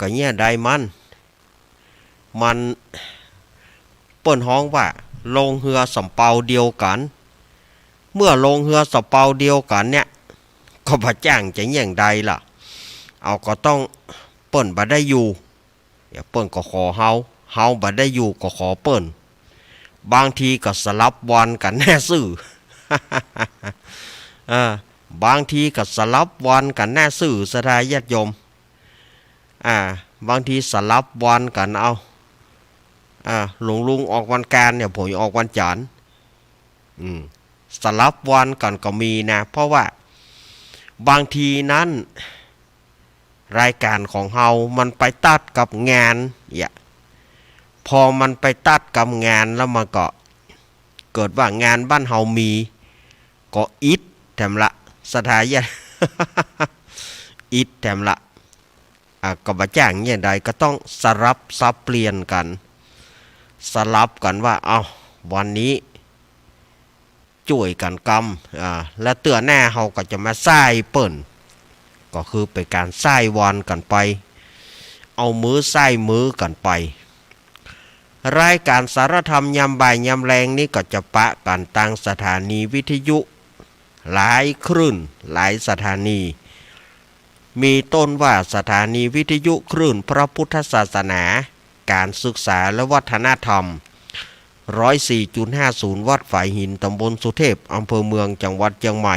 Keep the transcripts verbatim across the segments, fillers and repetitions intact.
ก็เยียะใดมัน มัน เปิ้นฮ้องว่าลงเฮือสำเปาเดียวกั๋น เมื่อลงเฮือสำเปาเดียวกั๋นเนี่ย ก็บ่จ้างจะเยียะใดล่ะ เอาก็ต้อง เปิ้นบ่ได้อยู่ เดี๋ยวเปิ้นก็ขอเฮา เฮาบ่ได้อยู่ก็ขอเปิ้น บางทีก็สลับวันกั๋นแน่ซื่อ เออ บางทีก็สลับวันกั๋นแน่ซื่อ ศรัทธาญาติโยม อ่า บางทีสลับวันกั๋น เอา อ่า หลวงลุงออกวันอังคารเนี่ย ผมออกวันจันทร์ อืม สลับวันกั๋นก็มีนะ เพราะว่าบางทีนั้น รายก๋านของเฮามันไปตัดกับงานเนี่ย พอมันไปตัดกับงานแล้วมันก็ เกิดว่างานบ้านเฮามี ก็อิดแถมละ ศรัทธาญาติ อิดแถมละ อ่ะ ก็บ่จ้างเยียะใด ก็ต้องสลับสับเปลี่ยนกั๋น สลับกั๋นว่า เอ้า วันนี้จ้วยกั๋นกำ อ่า แล้วเตื้อหน้าเฮาก็จะมาใส่เปิ้น ก็คือเป๋นก๋านใส่วันกั๋นไป เอามือใส่มือกั๋นไป รายก๋านสารธรรมยามบ่ายยามแลงนี้ก็จะปะกั๋นตางสถานีวิทยุ หลายคลื่น หลายสถานี มีต้นว่าสถานีวิทยุคลื่นพระพุทธศาสนา ก๋านศึกษาและวัฒนธรรม ร้อยสี่จุดห้าศูนย์ วัดฝายหิน ตำบลสุเทพ อำเภอเมือง จังหวัดเจียงใหม่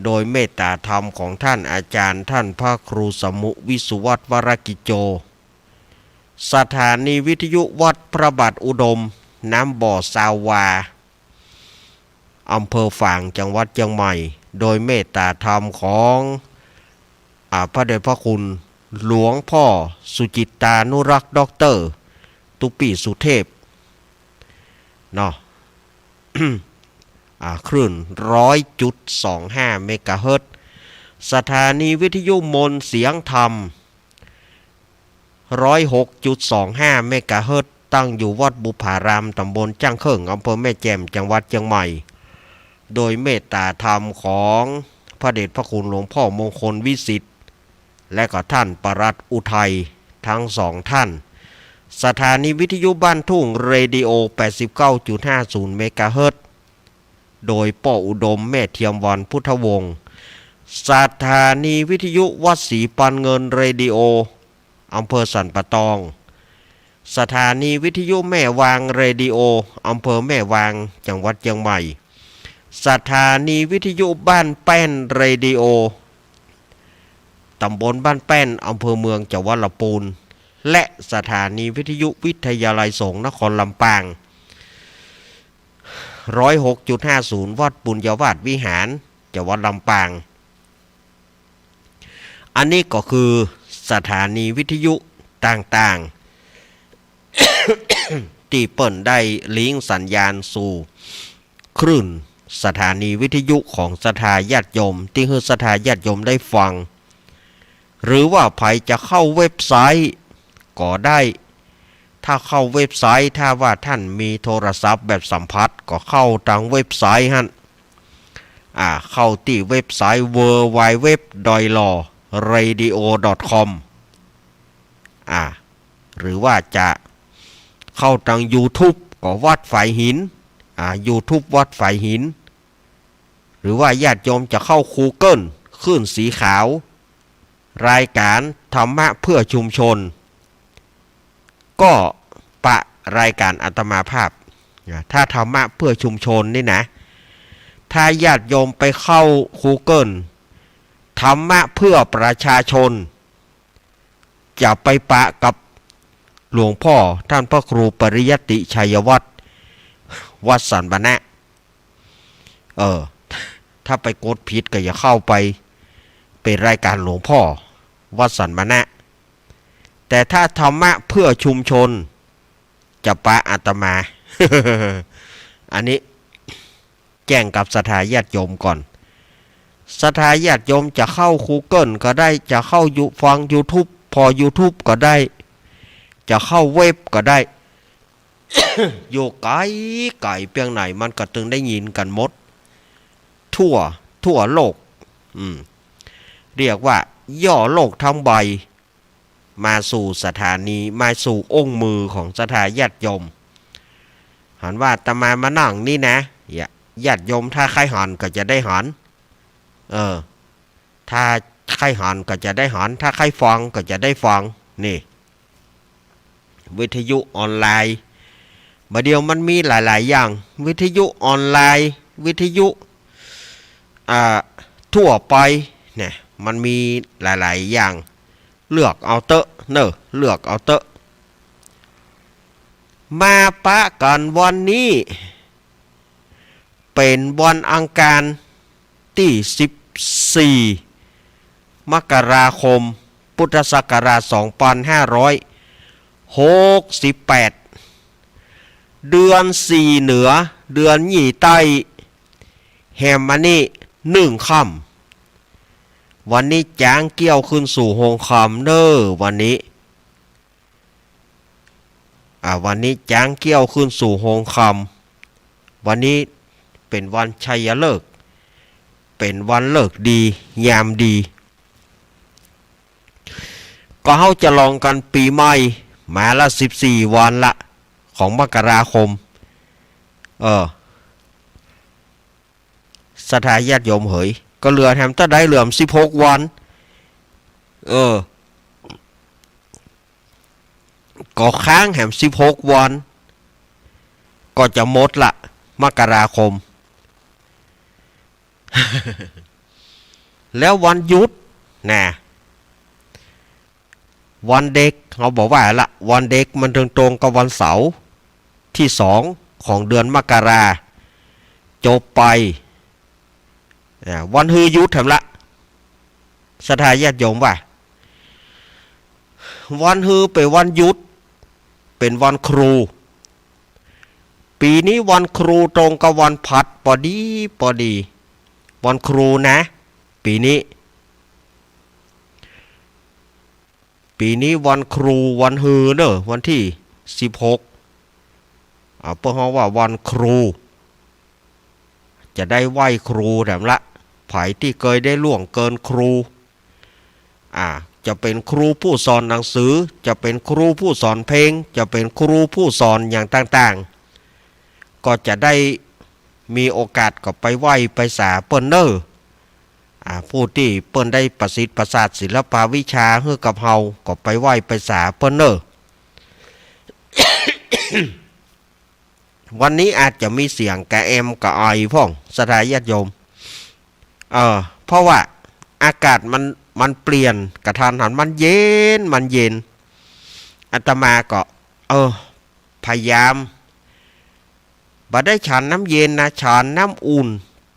โดยเมตตาธรรมของท่านอาจารย์ ท่านพระครูสมุ วิสุวัฒน์ วรกิจโจ สถานีวิทยุวัดพระบาทอุดม น้ำบ่อซาววา อำเภอฝาง จังหวัดเจียงใหม่ โดยเมตตาธรรมของ อ่า พระเดชพระคุณหลวงพ่อสุจิตตานุรักษ์ ด็อกเตอร์ ตุ๊ปี้สุเทพ เนาะ อ่า คลื่น ร้อยจุดสองห้า เมกะเฮิรตซ์ สถานีวิทยุมนต์เสียงธรรม ร้อยหกจุดสองห้า เมกะเฮิรตซ์ ตั้งอยู่วัดบุพาราม ตำบลจ้างเคิ่ง อำเภอแม่แจ่ม จังหวัดเจียงใหม่ โดยเมตตาธรรมของพระเดชพระคุณหลวงพ่อมงคลวิสิทธิ์ และก็ท่านปลัดอุทัย ทั้งสองท่าน สถานีวิทยุบ้านทุ่ง เรดิโอ แปดสิบเก้าจุดห้าศูนย์ เมกะเฮิรตซ์ โดยป้ออุดม แม่เทียมวัน พุทธวงศ์ สถานีวิทยุวัดศรีปันเงิน เรดิโอ อำเภอสันป่าตอง สถานีวิทยุแม่วาง เรดิโอ อำเภอแม่วาง จังหวัดเจียงใหม่ สถานีวิทยุบ้านแป้น เรดิโอ ตำบลบ้านแป้น อำเภอเมือง จังหวัดลำปูน และสถานีวิทยุวิทยาลัยสงฆ์นครลำปาง ร้อยหกจุดห้าศูนย์ วัดปุญญาวาสวิหาร จังหวัดลำปาง อันนี้ก็คือสถานีวิทยุต่างๆ ตี้เปิ้นได้ลิงก์สัญญาณสู่คลื่นสถานีวิทยุของศรัทธาญาติโยม ตี้หื้อศรัทธาญาติโยมได้ฟัง หรือว่าใผจะเข้าเว็บไซต์ก็ได้ ถ้าเข้าเว็บไซต์ ถ้าว่าท่านมีโทรศัพท์แบบสัมผัส ก็เข้าตางเว็บไซต์หั้น อ่า เข้าตี้เว็บไซต์ ดับเบิลยู ดับเบิลยู ดับเบิลยู ดอท ดอยหล่อ เรดิโอ ดอท คอม อ่า หรือว่าจะเข้าตางยูทูบ ก็วัดฝายหิน อ่า ยูทูบ วัดฝายหิน หรือว่าญาติโยมจะเข้ากูเกิล คลื่นสีขาว รายการธรรมะเพื่อชุมชน ก็ปะรายการอาตมาภาพนะ ถ้าธรรมะเพื่อชุมชนนี่นะ ถ้าญาติโยมไปเข้ากูเกิล ธรรมะเพื่อประชาชน จะไปปะกับหลวงพ่อท่านพระครูปริยัติชัยวัฒน์ วัดสันมณะ เออ ถ้าไปกดผิดก็อย่าเข้าไป เป๋นรายการหลวงพ่อวัดสันมณะ แต่ถ้าธรรมะเพื่อชุมชน จะปะอาตมา อันนี้แจ้งกับศรัทธาญาติโยมก่อน ศรัทธาญาติโยมจะเข้ากูเกิลก็ได้ จะเข้ายู- ฟังยูทูบ ผ่อยูทูบก็ได้ จะเข้าเว็บก็ได้ อยู่ไก๋ๆ เปียงไหนมันก็ตึงได้ยินกั๋นหมด ทั่ว ทั่วโลก อืม เรียกว่าย่อโลกทั้งใบ มาสู่สถานี มาสู่อุ้งมือของศรัทธาญาติโยม หันว่าอาตมามานั่งนี่นะ ญาติโยมถ้าใค่หันก็จะได้หัน เออ ถ้าใค่หันก็จะได้หัน ถ้าใค่ฟังก็จะได้ฟัง นี่ วิทยุออนไลน์ บ่าเดี่ยวมันมีหลายๆ อย่าง วิทยุออนไลน์ วิทยุ อ่า ทั่วไป เนี่ย มันมีหลายๆ อย่าง เลือกเอาเต๊อะเนอะ เลือกเอาเต๊อะ มาปะกั๋นวันนี้ เป๋นวันอังคาร ตี้สิบสี่ มกราคม พุทธศักราช สองปันห้าร้อยหกสิบแปด เดือนสี่เหนือ เดือนยี่ใต้ แหมอันนี้หนึ่งค่ำ วันนี้จ๊างเกี้ยวขึ้นสู่โฮงคำเน่อ วันนี้ อ่า วันนี้จ๊างเกี้ยวขึ้นสู่โฮงคำ วันนี้เป๋นวันชัยฤกษ์ เป๋นวันฤกษ์ดี ยามดี ก็เฮาจะลองกั๋นปี๋ใหม่ มาละสิบสี่วันละ ของมกราคม เออ ศรัทธาญาติโยมเหย ก็เหลือแหมเต้าใด เหลือแหมสิบหกวัน เออ ก็ค้างแหมสิบหกวัน ก็จะหมดละ มกราคม แล้ววันหยุด นะ วันเด็ก เฮาบ่ว่าละ วันเด็กมันตรงๆ กับวันเสาร์ตี้สองของเดือนมกรา จบไป อ่า วันฮือหยุดแหมละ ศรัทธาญาติโยมว่า วันฮือเป๋นวันหยุด เป๋นวันครู ปี๋นี้วันครูตรงกับวันพฤหัส ปอดีปอดี วันครูนะ ปี๋นี้ ปี๋นี้วันครู วันฮือเน่อ วันตี้สิบหก อ่า เปิ้นฮ้องว่าวันครู จะได้ไหว้ครูแหมละ ใผตี้เกยได้ล่วงเกินครู อ่า จะเป๋นครูผู้สอนหนังสือ จะเป๋นครูผู้สอนเพลง จะเป๋นครูผู้สอนอย่างต่างๆ ก็จะได้มีโอกาสก็ไปไหว้ไปสาเปิ้นเน่อ อ่า ผู้ตี้เปิ้นได้ประสิทธิ์ประสาทศิลปะวิชาหื้อกับเฮา ก็ไปไหว้ไปสาเปิ้นเน่อ วันนี้อาจจะมีเสียงกระแอมกระไอพ่อง ศรัทธาญาติโยม เออ เพราะว่าอากาศมัน มันเปลี่ยนกะทันหัน มันเย็น มันเย็น อาตมาก็ เออ พยายาม บ่ได้ฉันน้ำเย็นนะ ฉันน้ำอุ่น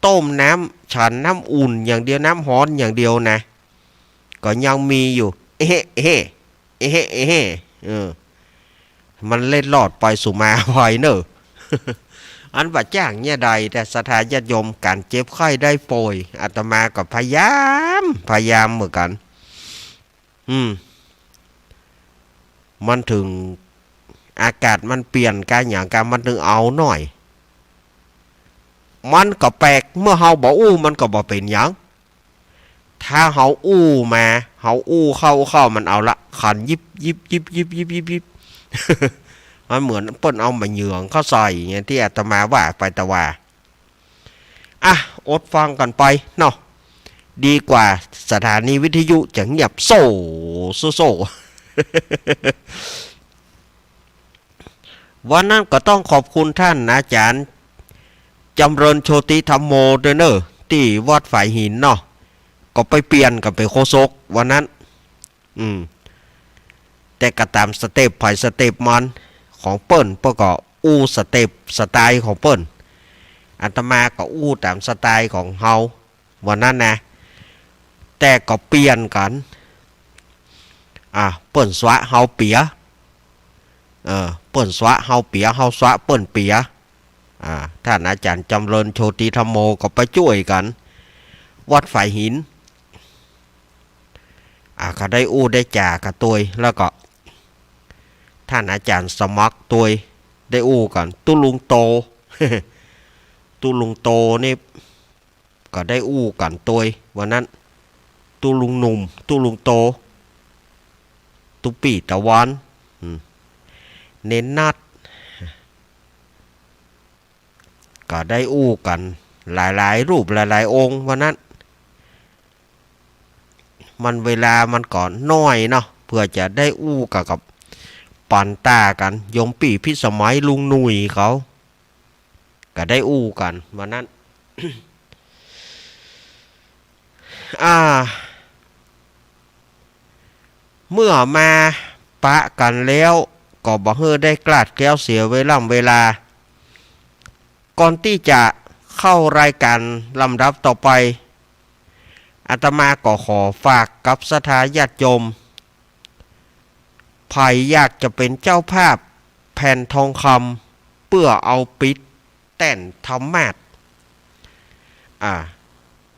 ต้มน้ำ ฉันน้ำอุ่นอย่างเดียว น้ำฮ้อนอย่างเดียวนะ ก็ยังมีอยู่ เอ๊ะ เอ๊ะ เอ๊ะ เอ๊ะ เออ มันเล็ดลอดไปสู่มาไวเน่อ อันบ่าจ้างเนี่ยใด แต่ศรัทธาญาติโยม ก๋านเจ็บไข้ได้ป่วย อาตมาก็พยายาม พยายามเหมือนกั๋น อืม มันเถิง อากาศมันเปลี่ยนกาหยังกา มันเถิงเอาหน้อย มันก็แปลก เมื่อเฮาบ่อู้ มันก็บ่เป๋นหยัง ถ้าเฮาอู้มา เฮาอู้เข้า เข้า มันเอาละ คันยิบ ยิบ ยิบ มันเหมือนเปิ้นเอาหมากเหยืองเข้าใส่ อย่างตี้อาตมาว่าไปตะวา อ่ะ อดฟังกั๋นไปเนาะ ดีกว่าสถานีวิทยุจะเงียบโซ่ โซ่ โซ่ วันนั้นก็ต้องขอบคุณท่านอาจารย์จำเริญโชติธัมโมด้วยเน่อ ตี้วัดฝายหินเนาะ ก็ไปเปลี่ยนกั๋นเป๋นโฆษกวันนั้น อืม แต่ก็ต๋ามสเต็ปใผสเต็ปมัน ของเปิ้น เปิ้นก็อู้สเต็ปสไตล์ของเปิ้น อาตมาก็อู้ต๋ามสไตล์ของเฮา วันนั้นนะ แต่ก็เปลี่ยนกั๋น อ่ะ เปิ้นสวะเฮาเปีย เออ เปิ้นสวะเฮาเปีย เฮาสวะเปิ้นเปีย อ่า ท่านอาจารย์จำเริญโชติธัมโมก็ไปจ้วยกั๋น วัดฝายหิน อ่า ก็ได้อู้ได้จ๋ากั๋นตวย แล้วก็ ท่านอาจารย์สมัครตวย ได้อู้กั๋น ตุ๊ลุงโต ตุ๊ลุงโตนี่ ก็ได้อู้กั๋นตวย วันนั้น ตุ๊ลุงหนุ่ม ตุ๊ลุงโต ตุ๊ปี้ตะวัน อืม เณรนัท ก็ได้อู้กั๋นหลายๆ รูปหลายๆ องค์วันนั้น มันเวลามันก็น้อยเนาะ เปื้อจะได้อู้กั๋นกับปันต๋ากั๋น โยมปี้พิสมัย ลุงหนุ่ยเขา ก็ได้อู้กั๋นวันนั้น อ่า เมื่อมาปะกั๋นแล้ว ก็บ่หื้อได้กลาดแคล้วเสียเวล่ำเวลา ก่อนตี้จะเข้ารายก๋านลำดับต่อไป อาตมาก็ขอฝากกับศรัทธาญาติโยม ใผอยากจะเป๋นเจ้าภาพแผ่นทองคำ เปื้อเอาปิดแต้นธรรมาสน์ อ่า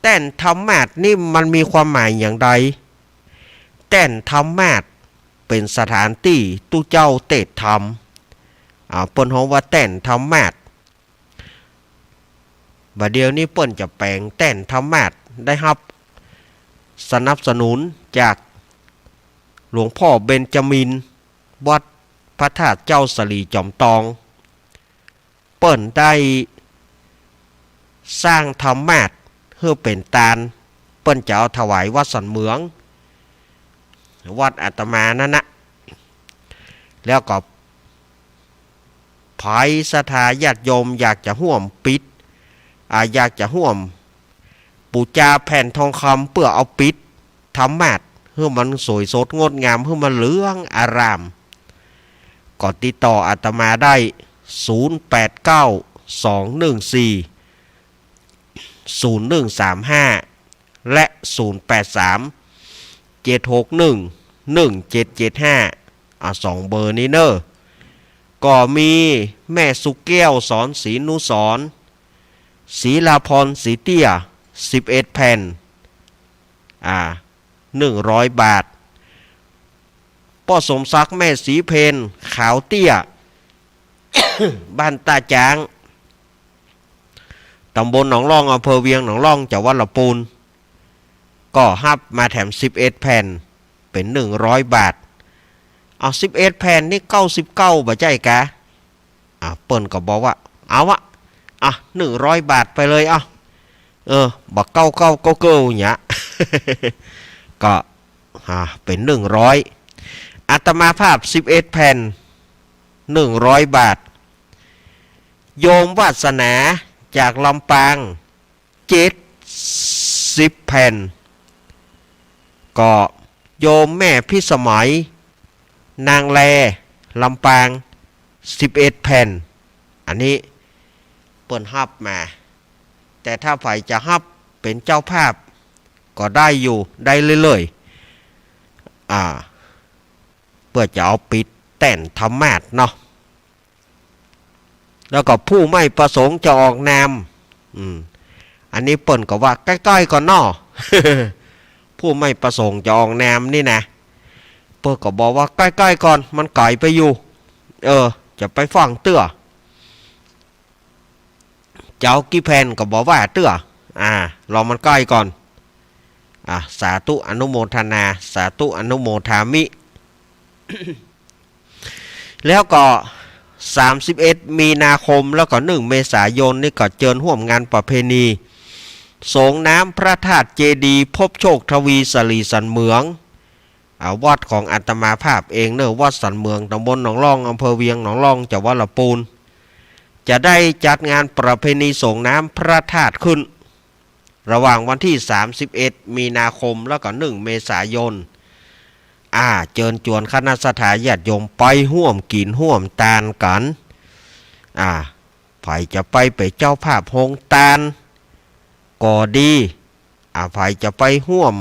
แต้นธรรมาสน์นี่มันมีความหมายอย่างใด แต้นธรรมาสน์เป๋นสถานตี้ตุ๊เจ้าเตสน์ธรรม อ่า เปิ้นฮ้องว่าแต้นธรรมาสน์ บ่าเดี่ยวนี้เปิ้นจะแป๋งแต้นธรรมาสน์ ได้ฮับสนับสนุนจากหลวงพ่อเบญจมิน วัดพระธาตุเจ้าสะหลีจอมตอง เปิ้นได้สร้างธรรมาสน์หื้อเป๋นตาน เปิ้นจะเอาถวายวัดสันเหมือง วัดอาตมานั่นนะ แล้วก็ใผศรัทธาญาติโยมอยากจะฮ่วมปิด อ่า อยากจะฮ่วมปู๋จาแผ่นทองคำเปื้อเอาปิดธรรมาสน์ หื้อมันสวยสดงดงาม หื้อมันเหลืองอาราม ก็ติดต่ออาตมาได้ ศูนย์แปดเก้า สองหนึ่งสี่ ศูนย์หนึ่งสามห้า และ ศูนย์แปดสาม เจ็ดหกหนึ่ง หนึ่งเจ็ดเจ็ดห้า อ่า สองเบอร์นี้เน่อ ก็มีแม่สุแก้ว สอนศรีนุสรณ์ ศรีลาพร ศรีเตี้ย สิบเอ็ดแผ่น อ่า หนึ่งร้อยบาท ป้อสมศักดิ์ แม่ศรีเพญ ขาวเตี้ย บ้านต้าจ๊าง ต๋ำบลหนองล่อง อำเภอเวียงหนองล่อง จังหวัดละปูน ก็ฮับมาแถมสิบเอ็ดแผ่น เป๋นหนึ่งร้อยบาท เอา สิบเอ็ดแผ่นนี่ เก้าสิบเก้า บ่ใจ้กา อ่า เปิ้นก็บอกว่า เอาอะ อ่ะ หนึ่งร้อยบาทไปเลย อ่ะ เออ บ่เก้าเก้าเก้าเก้า เนี้ย ก็ อ่า เป๋นหนึ่งร้อย อาตมาภาพ สิบเอ็ดแผ่น หนึ่งร้อยบาท โยมวาสนา จากลำปาง เจ็ดสิบแผ่น ก็โยมแม่พิสมัย นางแล ลำปาง สิบเอ็ดแผ่น อันนี้เปิ้นฮับมา แต่ถ้าใผจะฮับเป๋นเจ้าภาพก็ได้อยู่ ได้เรื่อยๆ อ่า เปื้อจะเอาปิดแต้นธรรมาสน์เนาะ แล้วก็ผู้ไม่ประสงค์จะออกนาม อืม อันนี้เปิ้นก็ว่าใก้ๆ ก่อนเนาะ ผู้ไม่ประสงค์จะออกนามนี่นะ เปิ้นก็บอกว่าใก้ๆ ก่อน มันไก๋ไปอยู่ เออ จะไปฟั่งเตื้อ จะเอากี่แผ่นก็บ่ว่าเตื้อ อ่า รอมันใก้ก่อน อ่า สาธุอนุโมทนา สาธุอนุโมทามิ แล้วก็ สามสิบเอ็ด มีนาคม แล้วก็ หนึ่ง เมษายนนี่ก็เจิญฮ่วมงานประเพณี สรงน้ำพระธาตุเจดีย์พบโชคทวีสะหลีสันเหมือง อ่า วัดของอาตมาภาพเองเน่อ วัดสันเหมือง ตำบลหนองล่อง อำเภอเวียงหนองล่อง จังหวัดละปูน จะได้จัดงานประเพณีสรงน้ำพระธาตุขึ้น ระหว่างวันตี้ สามสิบเอ็ด มีนาคม แล้วก็ หนึ่ง เมษายน อ่า เจิญจวนคณะศรัทธาญาติโยมไปฮ่วมกิ๋นฮ่วมตานกั๋น อ่า ใผจะไปเป๋นเจ้าภาพโฮงตานก็ดี อ่า ใผจะไปฮ่วม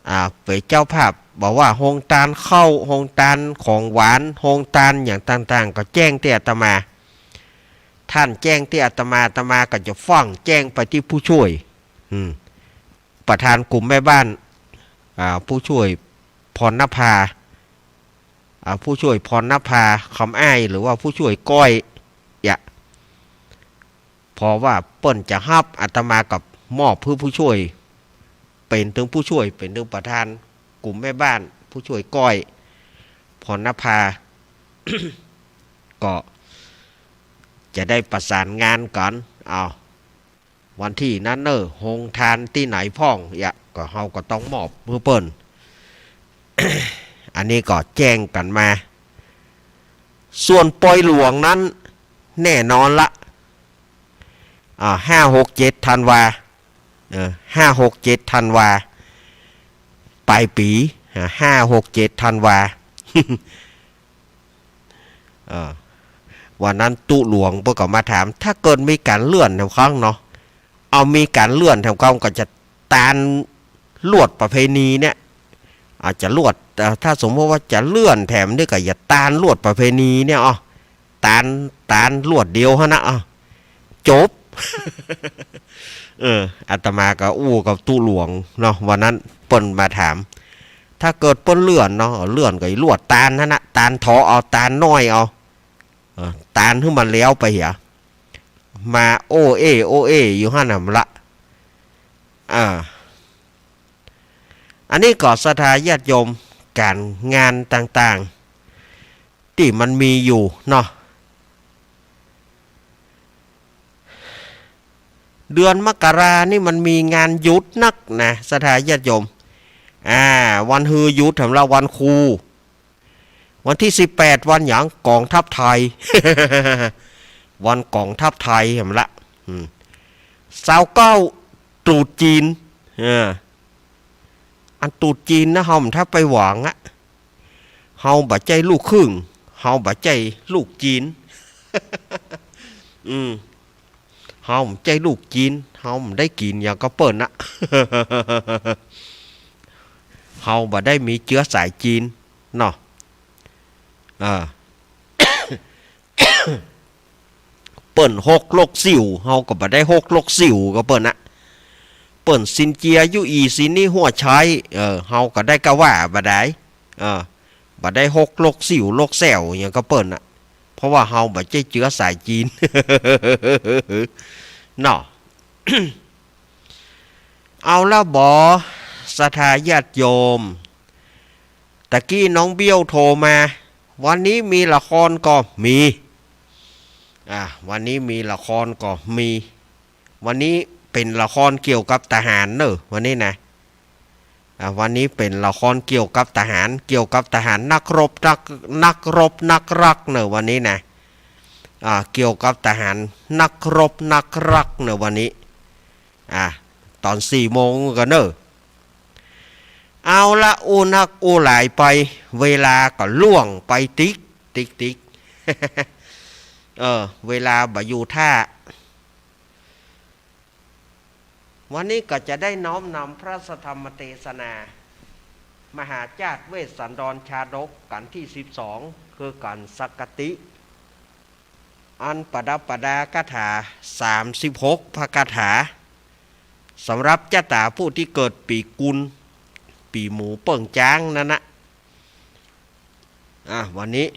อ่า เป๋นเจ้าภาพ บ่ว่าโฮงตานข้าว โฮงตานของหวาน โฮงตานอย่างต่างๆ ก็แจ้งตี้อาตมา ต้านแจ้งตี้อาตมา อาตมาก็จะฟั่งแจ้งไปตี้ผู้ช่วย อืม ประธานกลุ่มแม่บ้าน อ่า ผู้ช่วยพรณภา อ่า ผู้ช่วยพรณภา คำอ้าย หรือว่าผู้ช่วยก้อย เนี่ย เพราะว่าเปิ้นจะฮับ อาตมาก็มอบหื้อผู้ช่วย เป๋นเถิงผู้ช่วย เป๋นเถิงประธานกลุ่มแม่บ้าน ผู้ช่วยก้อย พรณภา ก็จะได้ประสานงานกั๋น เอา วันตี้นั้นเน่อ โฮงตานตี้ไหนพ่อง เยียะ ก็เฮาก็ต้องมอบหื้อเปิ้น อันนี้ก็แจ้งกั๋นมา ส่วนปอยหลวงนั้น แน่นอนละ อ่า ห้า หก เจ็ด ธันวา เออ ห้า หก เจ็ด ธันวา ปลายปี๋ อ่า ห้า หก เจ็ด ธันวา เออ วันนั้นตุ๊หลวงเปิ้นก็มาถาม ถ้าเกิดมีก๋านเลื่อนแถมครั้งเนาะ เอามีก๋านเลื่อนแถมครั้งก็จะตานลวดประเพณีเนี่ย อาจจะลวด เอ่อ ถ้าสมมติว่าจะเลื่อนแถมนี่ก็อย่าตานลวดประเพณีเนี่ย อ้อ ตาน ตานลวดเดียวหั้นนะ อ้อ จบ เออ อาตมาก็อู้กับตุ๊หลวงเนาะ วันนั้นเปิ้นมาถาม ถ้าเกิดเปิ้นเลื่อนเนาะ เลื่อนก็อีลวดตานหั้นนะ ตานเถาะเอา ตานน้อยเอา เออ ตานหื้อมันแล้วไปเหีย มาโอเอ โอเอ อยู่หั้นน่ะละ อ่า อันนี้ก็ศรัทธาญาติโยม ก๋านงานต่างๆ ตี้มันมีอยู่เนาะ เดือนมกรานี่มันมีงานหยุดนักนะ ศรัทธาญาติโยม อ่า วันฮือหยุดแถมละ วันครู วันตี้สิบแปด วันหยัง ก๋องทัพไทย วันก๋องทัพไทยแหมละ อืม ซาวเก้า ตรุษจีน เออ อันตรุษจีนนะ เฮาบ่ถ้าไปหวังอะ เฮาบ่ใจ้ลูกครึ่ง เฮาบ่ใจ้ลูกจีน อืม เฮาบ่ใจ้ลูกจีน เฮาบ่ได้กิ๋นอย่างกับเปิ้นนะ เฮาบ่ได้มีเจื๊อสายจีนเนาะ เออ เปิ้นฮกลกสิว เฮาก็บ่ได้ฮกลกสิวกับเปิ้นนะ เปิ้นซินเจียอยู่อี่ซินอี้หัวใช้ เออ เฮาก็ได้กาว่าบ่ได้ เออ บ่ได้ฮกลกสิวลกแสวอย่างกับเปิ้นนะ เพราะว่าเฮาบ่ใจ้เจื๊อสายจีน เนาะ เอาละบ่ ศรัทธาญาติโยม ตะกี้น้องเบี้ยวโทรมา วันนี้มีละครก็มี อ่า วันนี้มีละครก็มี วันนี้เป๋นละครเกี่ยวกับทหารเน่อ วันนี้นะ อ่า วันนี้เป๋นละครเกี่ยวกับทหาร เกี่ยวกับทหารนักรบนัก นักรบนักรักเน่อ วันนี้นะ อ่า เกี่ยวกับทหารนักรบนักรักเน่อ วันนี้ อ่า ต๋อนสี่โมงกั๋นเน่อ เอาละ อู้นักอู้หลายไป เวลาก็ล่วงไปติ๊ก ติ๊ก ติ๊ก เออ เวลาบ่อยู่ท่า วันนี้ก็จะได้น้อมนำพระสัทธรรมเตสนา มหาจาตุเวสสันดรชาดกกัณฑ์ตี้สิบสอง คือกัณฑ์สักกติ อันประดับประดาคาถาสามสิบหกพระคาถา สำหรับจ้าต๋าผู้ตี้เกิดปี๋กุล ปี๋หมูเปิ้งจ๊างนั้นนะ อ่ะ วันนี้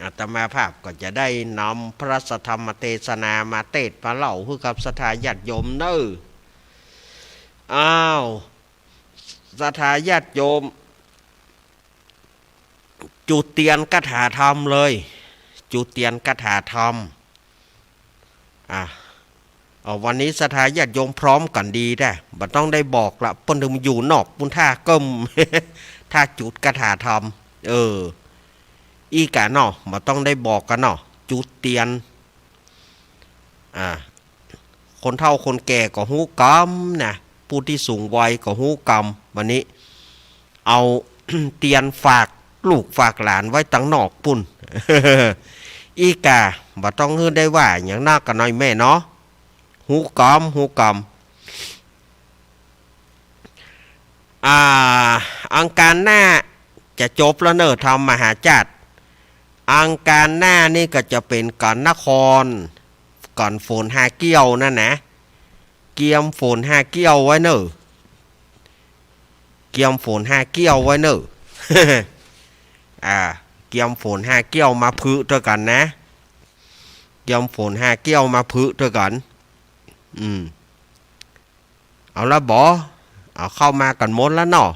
อาตมาภาพก็จะได้นำพระสัทธรรมเตสนามาเตสน์มาเล่าหื้อกับศรัทธาญาติโยมเน่อ อ้าว ศรัทธาญาติโยม จุดเตียนคาถาธรรมเลย จุดเตียนคาถาธรรม อ่ะ เอา วันนี้ศรัทธาญาติโยมพร้อมกั๋นดีแต๊ บ่ต้องได้บอกละ เปิ้นเถิงอยู่นอกปู๊น ถ้าเกิ่ม ถ้าจุดคาถาธรรม เออ อี้กาเนาะ บ่ต้องได้บอกกั๋นเนาะ จุดเตียน อ่า คนเฒ่าคนแก่ก็ฮู้กำนะ ผู้ตี้สูงวัยก็ฮู้กำ วันนี้ เอา เตียนฝากลูกฝากหลานไว้ตังนอกปู๊น อี้กา บ่ต้องหื้อได้ว่าหยังนักกาน้อยแม่เนาะ ฮู้กำ ฮู้กำ อ่า อังคารหน้าจะจบแล้วเน่อ ธรรมมหาจาตุ อังคารหน้านี่ก็จะเป๋นกัณฑ์นคร กัณฑ์ฝนฮาเกี้ยวนั่นนะ เกียมฝนฮาเกี้ยวไว้เน่อ เกียมฝนฮาเกี้ยวไว้เน่อ อ่า เกียมฝนฮาเกี้ยวมาพึตวยกั๋นนะ เกียมฝนฮาเกี้ยวมาพึตวยกั๋น อืม เอาละบ่ เอาเข้ามากั๋นหมดแล้วเนาะ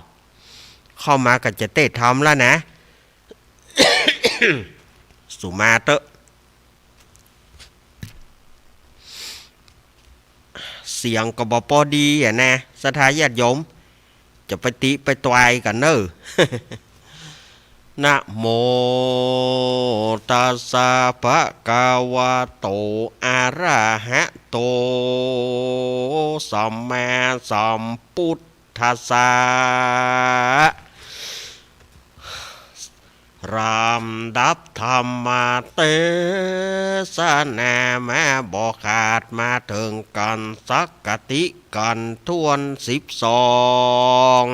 เข้ามาก็จะเตศน์ธรรมแล้วนะ สุมาเต๊อะ เสียงก็บ่ปอดีอะนะ ศรัทธาญาติโยม จะไปติไปตวายกั๋นเน่อ นะโม ตัสสะ ภะคะวะโต อะระหะโต สัมมาสัมพุทธัสสะ ลำดับธรรมเตสนามาบ่ขาด มาเถิงกั๋นสักกะติกั๋นถ้วนสิบสอง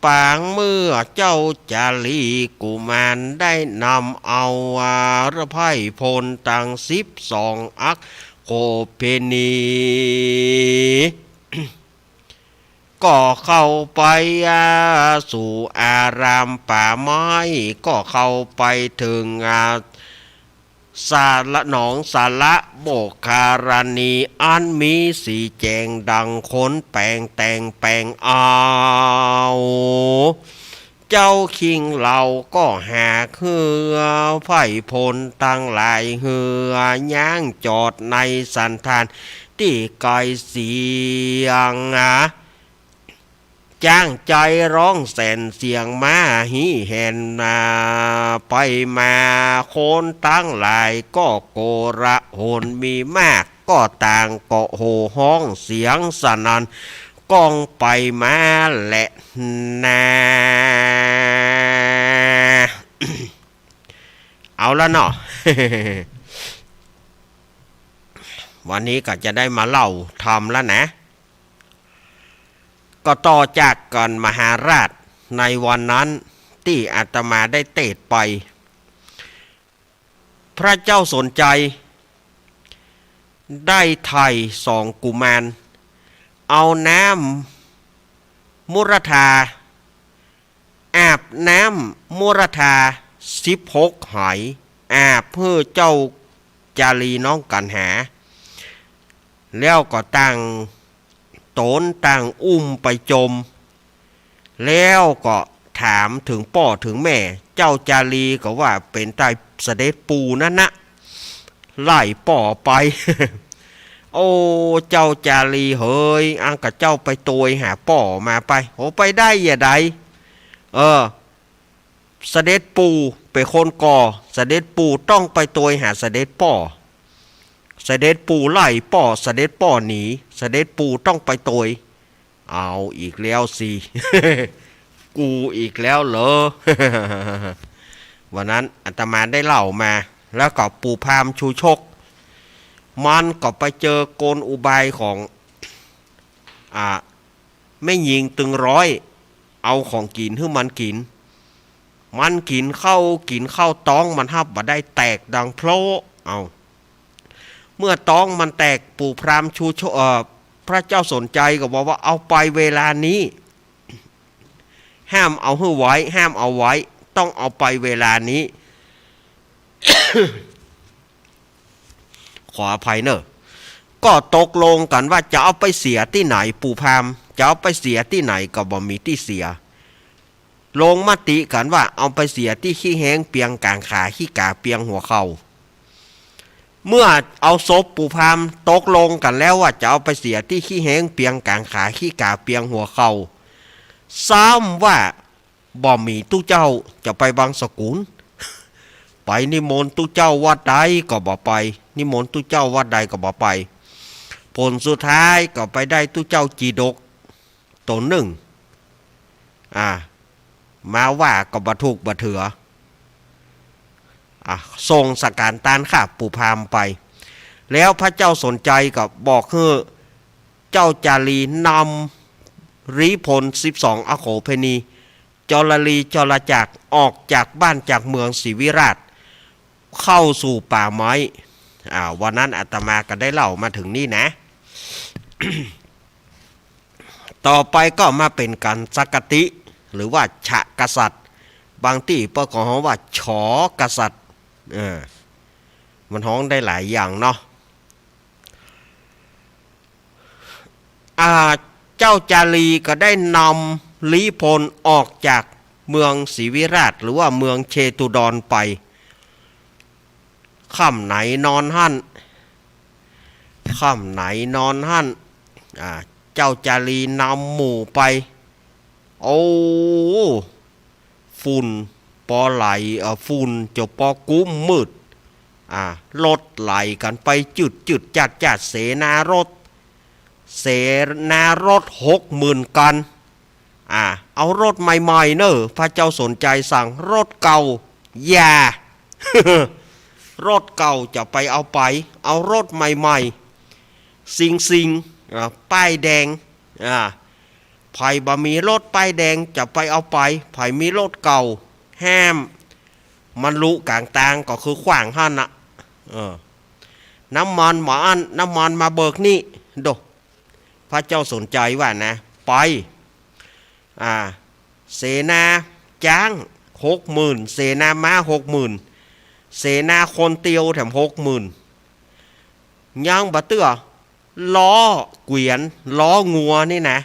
ปางเมื่อเจ้าจารีกุมารได้นำเอาไพร่พลตังสิบสองอัคโคเปนี ก็เข้าไปสู่อารามป่าไม้ ก็เข้าไปเถิงสาระ หนองสาระโมคคัลลานี อันมีสีแจ๋งดังคนแป๋งแต่งแป๋งเอา เจ้าคิงเหล่าก็หากหื้อไพร่พลตังหลายเฮือ ย้างจอดในสันถานตี้ไก๋เสียง จ้างใจ๋ร้องแสนเสียงม้าฮีแหนนา ไปมาคนตังหลายก็โกลาหลมีมาก ก็ต่างก็โห่ฮ้องเสียงสนั่นก้องไปมาแลนา เอาละเนาะ วันนี้ก็จะได้มาเล่าธรรมแล้วนะ ก็ต่อจากกั๋นมหาราชในวันนั้นตี้อาตมาได้เตศน์ไป พระเจ้าสนชัยได้ไถ่สองกุมาร เอาน้ำมุรธา อาบน้ำมุรธาสิบหกไห อาบหื้อเจ้าจารีน้องกัณหา แล้วก็ตั้งต๋นตั้งอุ้มไปจม แล้วก็ถามเถิงป้อเถิงแม่ เจ้าจารีก็ว่าเป๋นใต้เสด็จปู่นั้นนะ ไล่ป้อไป โอ้ เจ้าจารีเหย อั้นก็เจ้าไปตวยหาป้อมาไป โอ้ ไปได้ยะใด เออ เสด็จปู่เป๋นคนก่อ เสด็จปู่ต้องไปตวยหาเสด็จป้อ เสด็จปู่ไล่ป้อ เสด็จป้อหนี เสด็จปู่ต้องไปตวย เอาอีกแล้วสิ กูอีกแล้วเหรอ วันนั้นอาตมาได้เล่ามา แล้วก็ปู่พราหมณ์ชูชก มันก็ไปเจอกลอุบายของ อ่า แม่ญิงตึงร้อย เอาของกิ๋นหื้อมันกิ๋น มันกิ๋นข้าว กิ๋นข้าวต๊อง มันฮับบ่ได้ แตกดังโพละ เอา เมื่อต๊องมันแตก ปู่พราหมณ์ชูชก เอ่อ พระเจ้าสนชัยก็บอกว่า เอาไปเวลานี้ ห้ามเอาหื้อไว้ ห้ามเอาไว้ ต้องเอาไปเวลานี้ ขออภัยเน่อ ก็ตกลงกั๋นว่าจะเอาไปเสียตี้ไหน ปู่พราหมณ์ จะเอาไปเสียตี้ไหนก็บ่มีตี้เสีย ลงมติกั๋นว่าเอาไปเสียตี้ขี้แฮงเปียงก๋างขา ขี้ก๋าเปียงหัวเข่า เมื่อเอาศพปู่พราหมณ์ ตกลงกั๋นแล้วว่าจะเอาไปเสียตี้ขี้แฮงเปียงก๋างขา ขี้ก๋าเปียงหัวเข่า ซ้ำว่า บ่มีตุ๊เจ้าจะไปบังสกุล ไปนิมนต์ตุ๊เจ้าวัดใดก็บ่ไป นิมนต์ตุ๊เจ้าวัดใดก็บ่ไป ผลสุดท้ายก็ไปได้ตุ๊เจ้าจีดกต๋นนึ่ง อ่า มาว่าก็บ่ถูกบ่เถือ อ่า ส่งสังฆทานต้านข้าปู่พราหมณ์ไป แล้วพระเจ้าสนชัยก็บอกหื้อเจ้าจารีนำรีพลสิบสองอโคเปนี จรลีจรจักร ออกจากบ้านจากเมืองศรีวิราช เข้าสู่ป่าไม้ อ่า วันนั้นอาตมาก็ได้เล่ามาเถิงนี่นะ ต่อไปก็มาเป๋นกั๋นสักกะติ หรือว่าฉะกษัตริย์ บางตี้เปิ้นก็ฮ้องว่าฉอกษัตริย์ เออ มันฮ้องได้หลายอย่างเนาะ อ่า เจ้าจารีก็ได้น ลี้พลออกจากเมืองศรีวิราช หรือว่าเมืองเชตุดรไป ค่ำไหนนอนหั้น ค่ำไหนนอนหั้น อ่า เจ้าจารีนำหมู่ไป โอ้ ฝุ่นปอไหล เอ่อ ฝุ่นจะปอกุ้มมืด อ่า รถไหลกั๋นไปจืดๆ จ๊าดๆ เสนารถ เสนารถหกหมื่นกั๋น อ่า เอารถใหม่ๆ เน่อ พระเจ้าสนชัยสั่ง รถเก่าอย่า รถเก่าจะไปเอาไป เอารถใหม่ๆ ซิงๆ อ่า ป้ายแดง อ่า ใผบ่มีรถป้ายแดงจะไปเอาไป ใผมีรถเก่าห้าม มันลุก๋างตางก็คือขว้างหั้นน่ะ เออ น้ำมันบ่อั้น น้ำมันมาเบิกนี่ โด พระเจ้าสนชัยว่านะ ไป อ่า เสนาจ๊างหกหมื่น เสนาม้าหกหมื่น เสนาคนเตียวแถมหกหมื่น ยังบ่เตื้อ ล้อเกวียน ล้องัวนี่นะ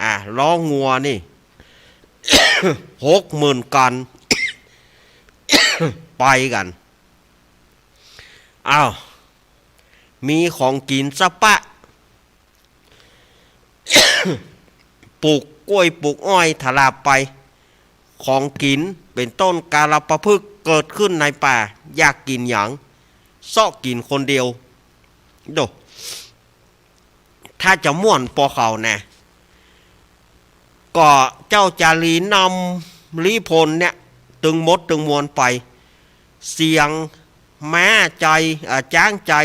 อ่า ล้องัวนี่ หกหมื่นกั๋น ไปกั๋น อ้าว มีของกิ๋นสะปะ ปลูกกล้วยปลูกอ้อยถลาบไป ของกิ๋นเป๋นต้นกาลปะพฤกษ์เกิดขึ้นในป่า อยากกิ๋นหยัง เซาะกิ๋นคนเดียว โด ถ้าจะม่วนปอเขานะ ก็เจ้าจารีนำลี้พลเนี่ย ตึงหมดตึงมวลไป เสียงม้าใจ๋ อ่า จ๊างใจ๋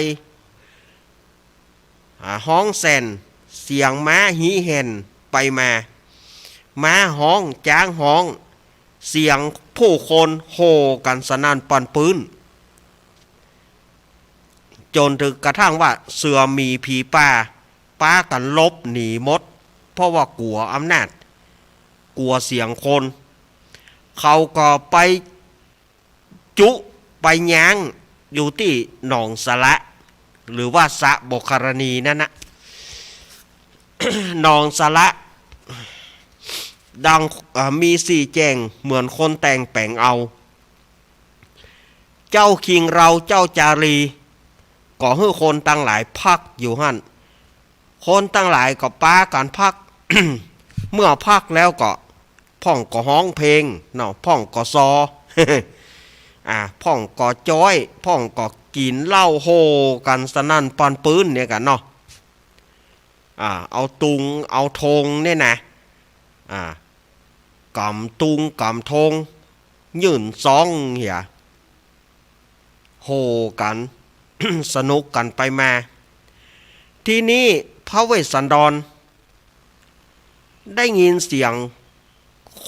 อ่า ฮ้องแส่น เสียงม้าฮีแห่นไปมา ม้าฮ้อง จ๊างฮ้อง เสียงผู้คนโห่กั๋นสนั่นปั่นปื๊น จ๋นเถิงกระทั่งว่าเสือหมีผีป่าปากั๋นหลบหนีหมด เพราะว่ากั๋วอำนาจ กั๋วเสียงคน เขาก็ไปจุไปย้างอยู่ตี้หนองสระ หรือว่าสระบกครณีนั่นนะ หนองสระ ดัง เอ่อ มีสี่แจ้งเหมือนคนแต่งแป๋งเอา เจ้าคิงเราเจ้าจารี ก็หื้อคนตังหลายพักอยู่หั้น คนตังหลายก็ปากั๋นพัก เมื่อพักแล้วก็พ่องก็ฮ้องเพลงเนาะ พ่องก็ซอ อ่า พ่องก็จ๊อย พ่องก็กิ๋นเหล้าโห่กั๋นสนั่นปั่นปื๊นเนี่ยกั๋นเนาะ อ่า เอาตุง เอาธงเนี่ยนะ อ่า ก๋ำตุงก๋ำธง ยื่นซองเหีย โห่กั๋น สนุกกั๋นไปมา ทีนี้พระเวสสันดร ได้ยินเสียง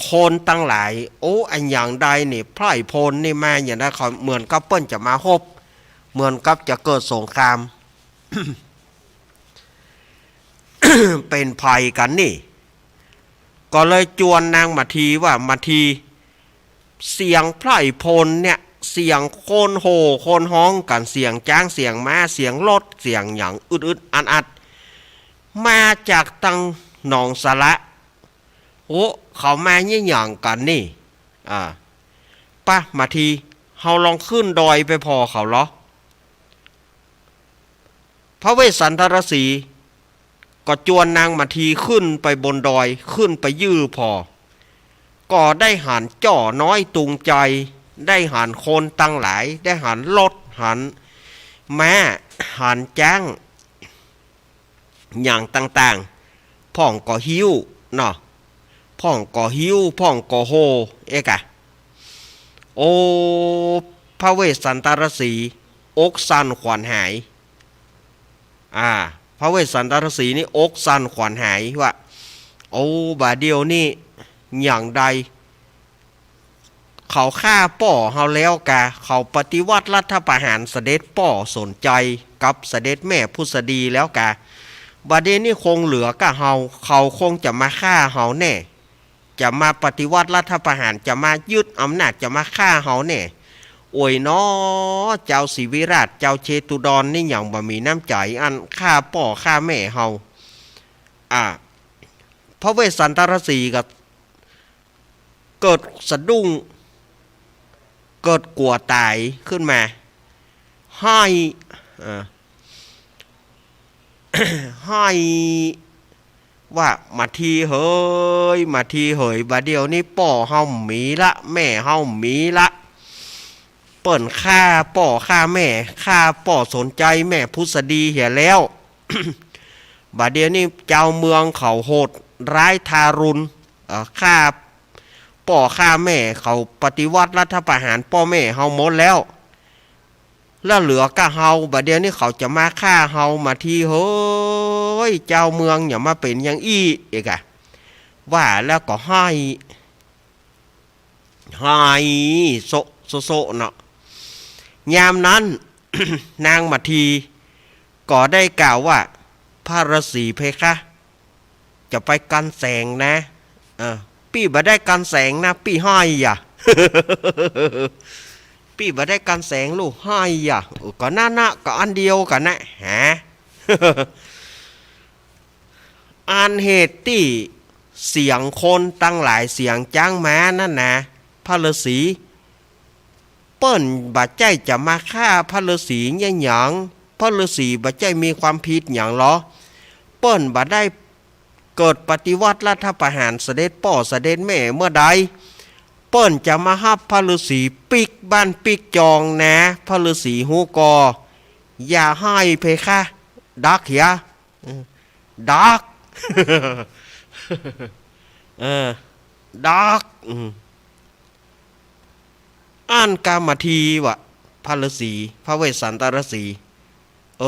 คนตังหลาย โอ้ อะหยังใดนี่ ไพร่พลนี่มาอย่างใด เขาเหมือนกับเปิ้นจะมาฮบ เหมือนกับจะเกิดสงคราม เป๋นภัยกั๋นนี่ ก็เลยจวนนางมาทีว่า มาที เสียงไพร่พลเนี่ย เสียงคนโห่คนฮ้องกั๋น เสียงจ๊าง เสียงม้า เสียงรถ เสียงหยังอึดๆอัดๆ มาจากตังหนองสระ โอ้ เขามาเยียะหยังกั๋นนี่ อ่า ปะ มาที เฮาลองขึ้นดอยไปผ่อเขาลอ พระเวสสันดรสีห์ก็จวนนางมาทีขึ้นไปบนดอย ขึ้นไปยื้อผ่อ ก็ได้หันจ้อน้อยตุงใจ๋ ได้หันคนตังหลาย ได้หันรถ หันม้า หันจ๊าง อย่างต่างๆ พ่องก็หิ้วเนาะ พ่องก็หิ้ว พ่องก็โห่ เอ๊ะกะ โอ้ พระเวสสันดรสีห์ อกสั่นขวัญหาย อ่า พระเวสสันดรสีห์นี่อกสั่นขวัญหายว่า โอ้ บ่าเดี่ยวนี่ อย่างใด เขาฆ่าป้อเฮาแล้วกา เขาปฏิวัติรัฐประหารเสด็จป้อสนชัยกับเสด็จแม่ผุสดีแล้วกา บ่าเดี่ยวนี้คงเหลือก้าเฮา เขาคงจะมาฆ่าเฮาแน่ จะมาปฏิวัติรัฐประหาร จะมายึดอำนาจ จะมาฆ่าเฮาแน่ โอ้ยน้อ เจ้าศรีวิราช เจ้าเชตุดรนี่หยังบ่มีน้ำใจ๋อันฆ่าป้อฆ่าแม่เฮา อ่า พระเวสสันตรสีห์ก็เกิดสะดุ้ง เกิดกั๋วต๋ายขึ้นมา ฮ้อย เอ่อ ฮ้อย ว่า มาทีเหย มาทีเหย บ่าเดี่ยวนี้ป้อเฮาบ่มีละ แม่เฮาบ่มีละ เปิ้นฆ่าป้อฆ่าแม่ ฆ่าป้อสนชัยแม่ผุสดีเหียแล้ว บ่าเดี่ยวนี้จาวเมืองเขาโหดร้ายทารุณ เอ่อ ฆ่าป้อฆ่าแม่ เขาปฏิวัติรัฐประหารป้อแม่เฮาหมดแล้ว แล้วเหลือก้าเฮา บ่าเดี่ยวนี้เขาจะมาฆ่าเฮา มาทีเหย จาวเมืองอย่ามาเป๋นอย่างอี้ เอกอะ ว่าแล้วก็ฮ้อย ฮ้อยโซะโซะโซะเนาะ ยามนั้น นางมาทีก็ได้กล่าวว่า พระฤาษีเพคะ จะไปกั๋นแสงนะ เออ ปี้บ่ได้กั๋นแสงนะ ปี้ฮ้อยอะ ปี้บ่ได้กั๋นแสงลูก ฮ้อยอะ เออ ก็นั่นนะ ก็อันเดียวกั๋นนะ ฮะ อันเหตุตี้เสียงคนตังหลายเสียงจ๊างมานั้นนะ พระฤาษีเปิ้นบ่ใจ้จะมาฆ่าพระฤาษีเยียะหยัง พระฤาษีบ่ใจ้มีความผิดหยังหรอ เปิ้นบ่ได้เกิดปฏิวัติรัฐประหารเสด็จป้อเสด็จแม่เมื่อใด เปิ้นจะมาฮับพระฤาษีปิ๊กบ้านปิ๊กจองนะ พระฤาษีฮู้ก่อ อย่าฮ้อยเพคะ ดักเหีย เออ ดัก เออ ดัก อืม อั้นกามาทีว่า พระฤาษี พระเวสสันตรฤาษี เอ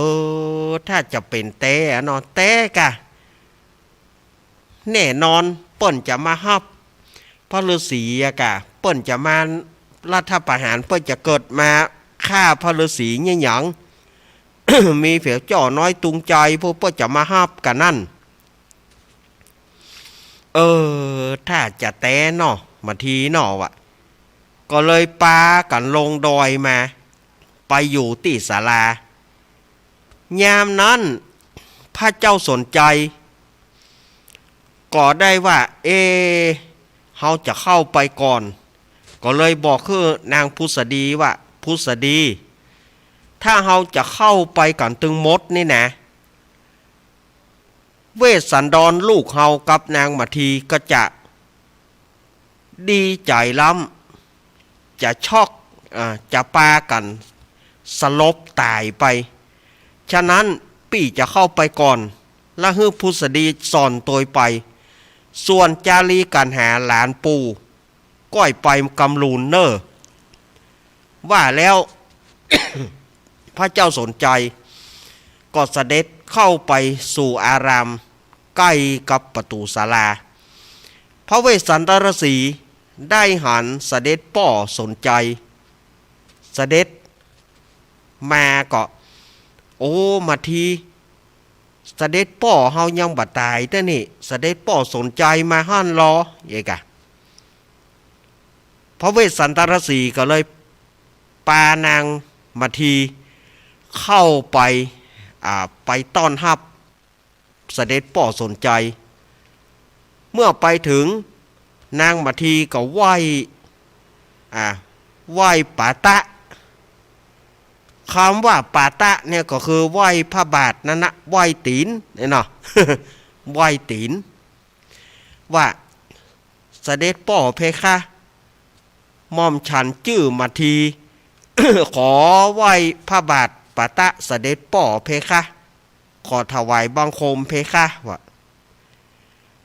อ ถ้าจะเป๋นแต๊อะเนาะ แต๊กะ แน่นอน เปิ้นจะมาฮับพระฤาษีอะกะ เปิ้นจะมารัฐประหาร เปิ้นจะเกิดมาฆ่าพระฤาษีเยียะหยัง มีเผียวจ้อน้อยตุงใจ๋ พวกเปิ้นจะมาฮับกานั้น เออ ถ้าจะแต๊เนาะ มาทีเนาะวะ ก็เลยปากั๋นลงดอยมา ไปอยู่ตี้ศาลา ยามนั้น พระเจ้าสนชัย ก็ได้ว่า เอ เฮาจะเข้าไปก่อน ก็เลยบอกคือนางผุสดีว่า ผุสดี ถ้าเฮาจะเข้าไปกั๋นตึงหมดนี่นะ เวสสันดรลูกเฮากับนางมาทีก็จะดีใจ๋ล้ำ จะช็อก อ่า จะปากั๋นสลบต๋ายไป ฉะนั้นปี้จะเข้าไปก่อน และหื้อผุสดีซ่อนตวยไป ส่วนจารีกั๋นหาหลานปู่ ก้อยไปกำลูนเน่อ ว่าแล้ว พระเจ้าสนชัย ก็เสด็จเข้าไปสู่อารามใก้กับประตู๋ศาลา พระเวสสันตรฤาษีได้หันเสด็จป้อสนชัย เสด็จมาก็ โอ้ มาที เสด็จป้อเฮายังบ่ต๋ายเตื้อนี่ เสด็จป้อสนชัยมาหั้นลอ เอกอะ พระเวสสันตรฤาษีก็เลยปานางมาทีเข้าไป อ่า ไปต้อนฮับเสด็จป้อสนชัย เมื่อไปเถิง นางมาทีก็ไหว้ อ่า ไหว้ปาตะ กำว่าปาตะเนี่ยก็คือไหว้พระบาทนั้นนะ ไหว้ตี๋นเนี่ยเนาะ ไหว้ตี๋น ว่า เสด็จป้อเพคะ หม่อมฉันจื้อมาที ขอไหว้พระบาทปาตะเสด็จป้อเพคะ ขอถวายบังคมเพคะ ว่า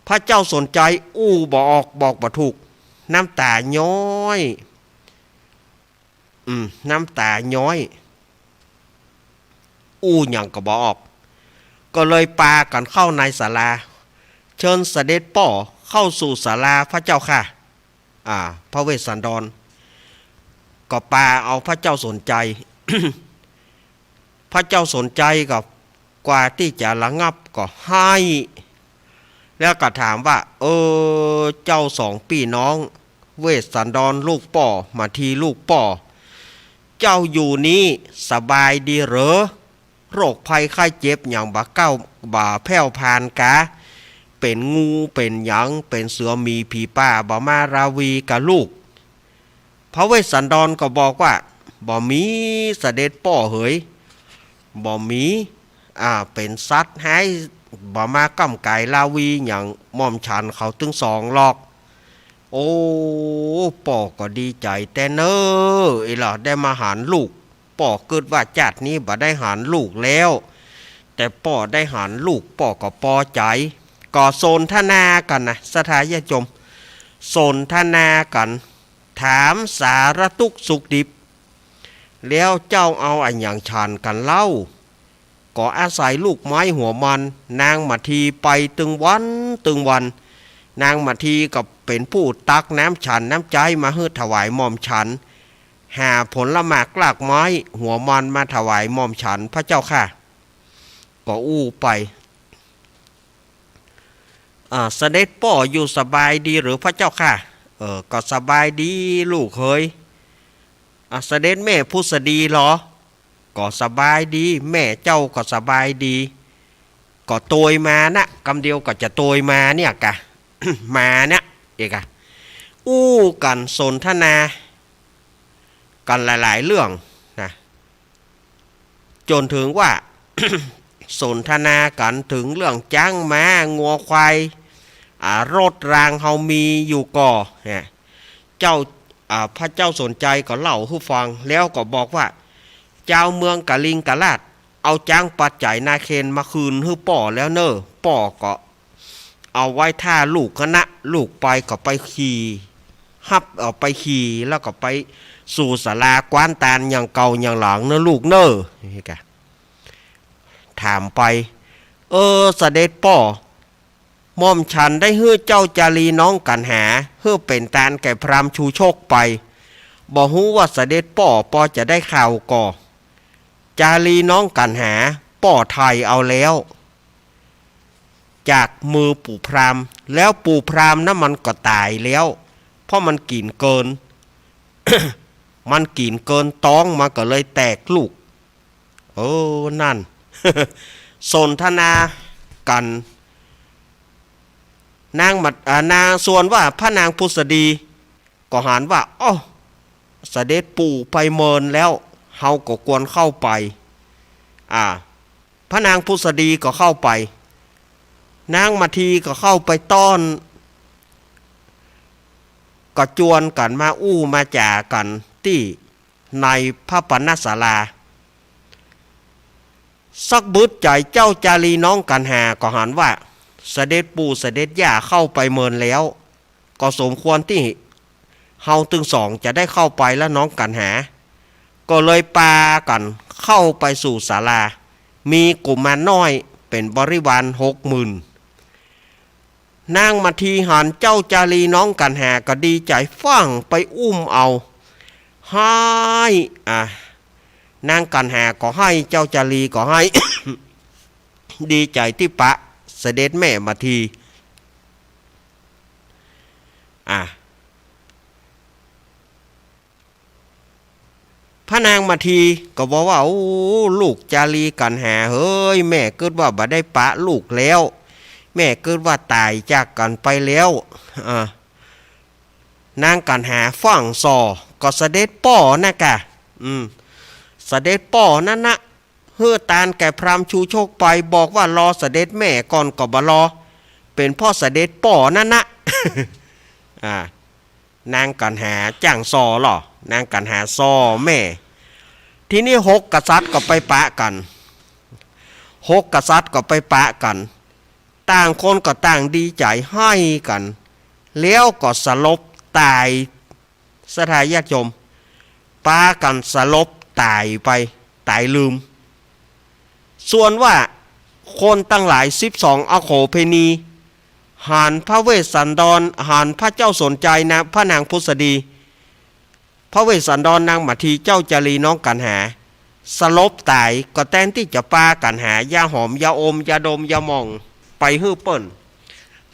พระเจ้าสนชัยอู้บ่ออก บอกบ่ถูก น้ำต๋าย้อย อืม น้ำต๋าย้อย อู้หยังก็บ่ออก ก็เลยปากั๋นเข้าในศาลา เชิญเสด็จป้อเข้าสู่ศาลาพระเจ้าค่ะ อ่า พระเวสสันดร ก็ปาเอาพระเจ้าสนชัย พระเจ้าสนชัยก็กว่าตี้จะระงับก็ฮ้อย แล้วก็ถามว่า เออ เจ้าสองปี้น้อง เวสสันดรลูกป้อ มาทีลูกป้อ เจ้าอยู่นี้สบายดีเหรอ โรคภัยไข้เจ็บหยังบ่ก้าว บ่แพ่วพานกา เป๋นงูเป๋นหยัง เป๋นเสือหมีผีป่า บ่มาราวีกับลูก พระเวสสันดรก็บอกว่า บ่มีเสด็จป้อเหย บ่มี อ่า เป๋นสัตว์ฮ้าย บ่มาก้ำก๋ายราวีหยังหม่อมฉันเขาตึงสองหรอก โอ้ ป้อก็ดีใจ๋แต๊เน่อ อีหล่อได้มาหันลูก ป้อกึ๊ดว่าจาตินี้บ่ได้หันลูกแล้ว แต่ป้อได้หันลูกป้อก็ปอใจ๋ ก็สนทนากั๋นนะ ศรัทธาญาติโยม สนทนากั๋น ถามสารตุ๊กข์สุขดิบ แล้วเจ้าเอาอะหยังฉันกั๋นเล่า ก็อาศัยลูกไม้หัวมัน นางมาทีไปตึงวันตึงวัน นางมาทีก็เป๋นผู้ตักน้ำฉันน้ำใจ๊มาหื้อถวายหม่อมฉัน หาผลหมากรากไม้หัวมันมาถวายหม่อมฉันพระเจ้าข้า ก็อู้ไป อ่า เสด็จป้ออยู่สบายดีหรือพระเจ้าข้า เออ ก็สบายดีลูกเหย อ่า เสด็จแม่ผุสดีลอ ก็สบายดี แม่เจ้าก็สบายดี ก็โตยมานะ กำเดียวก็จะโตยมาเนี่ยกะ มาเนี่ย เอกะ อู้กั๋นสนทนากั๋นหลายๆ เรื่องนะ จ๋นเถิงว่า สนทนากั๋นเถิงเรื่องจ๊างม้างัวควาย อ่า รถรางเฮามีอยู่ก่อ เนี่ย เจ้า อ่า พระเจ้าสนใจ๋ก็เล่าหื้อฟัง แล้วก็บอกว่า จาวเมืองกลิงกราช เอาจ๊างปัจไจนาเคนมาคืนหื้อป้อแล้วเน่อ ป้อก็ เอาไว้ถ้าลูกหั้นนะ ลูกไปก็ไปขี่ ฮับเอาไปขี่ แล้วก็ไปสู่ศาลากว้านตานอย่างเก่าอย่างหลังเน่อลูกเน่อ นี่กะ ถามไป เออ เสด็จป้อ หม่อมฉันได้หื้อเจ้าจารีน้องกั๋นหา หื้อเป๋นตานแก่พราหมณ์ชูชกไป บ่ฮู้ว่าเสด็จป้อปอจะได้ข่าวก่อ จารีน้องกั๋นหา ป้อไถ่เอาแล้ว จากมือปู่พราหมณ์ แล้วปู่พราหมณ์นั้นมันก็ต๋ายแล้ว เพราะมันกิ๋นเกิน มันกิ๋นเกินต๊อง มันก็เลยแตกลูก เออ นั่น สนทนากั๋น นางมา อ่า นาง ส่วนว่าพระนางผุสดี ก็หันว่า อ้อ เสด็จปู่ไปเมินแล้ว เฮาก็ควรเข้าไป อ่า พระนางผุสดีก็เข้าไป นางมาทีก็เข้าไปต้อน ก็จวนกั๋นมาอู้มาจ๋ากั๋นตี้ในพระปณศาลา สักบึดใจ๋เจ้าจารีน้องกั๋นหาก็หันว่า เสด็จปู่เสด็จย่าเข้าไปเมินแล้ว ก็สมควรตี้เฮาตึงสองจะได้เข้าไปแล้วน้องกั๋นหา ก็เลยปากั๋นเข้าไปสู่ศาลา มีกุมารน้อยเป๋นบริวารหกหมื่น นางมาทีหันเจ้าจารีน้องกั๋นหาก็ดีใจ๋ ฟั่งไปอุ้มเอา ไห้ อ่ะ นางกั๋นหาก็ไห้ เจ้าจารีก็ไห้ ดีใจ๋ตี้ปะเสด็จแม่มาที อ่ะ พระนางมาทีก็บอกว่า โอ้ ลูกจารีกั๋นหาเหย แม่กึ๊ดว่าบ่ได้ปะลูกแล้ว แม่กึ๊ดว่าต๋ายจากกั๋นไปแล้ว อ่ะ นางกั๋นหาฟั่งส่อ ก็เสด็จป้อนะกะ อืม เสด็จป้อนั้นนะ หื้อตานแก่พราหมณ์ชูชกไป บอกว่ารอเสด็จแม่ก่อนก็บ่รอ เป๋นเพราะเสด็จป้อนั้นนะ อ่า นางกั๋นหาจ้างส่อลอ นางกั๋นหาส่อแม่ ทีนี้หกกษัตริย์ก็ไปปะกั๋น หกกษัตริย์ก็ไปปะกั๋น ต่างคนก็ต่างดีใจ๋ไห้กั๋น แล้วก็สลบต๋าย ศรัทธาญาติโยม ปากั๋นสลบต๋ายไป ต๋ายลืม ส่วนว่าคนตังหลายสิบสองอโขเภณี หันพระเวสสันดร หันพระเจ้าสนชัยนะ พระนางผุสดี พระเวสสันดร นางมาที เจ้าจารีน้องกั๋นหา สลบต๋าย ก็แตนตี้จะปากั๋นหายาหอม ยาอม ยาดม ยาหม่อง ไปหื้อเปิ้น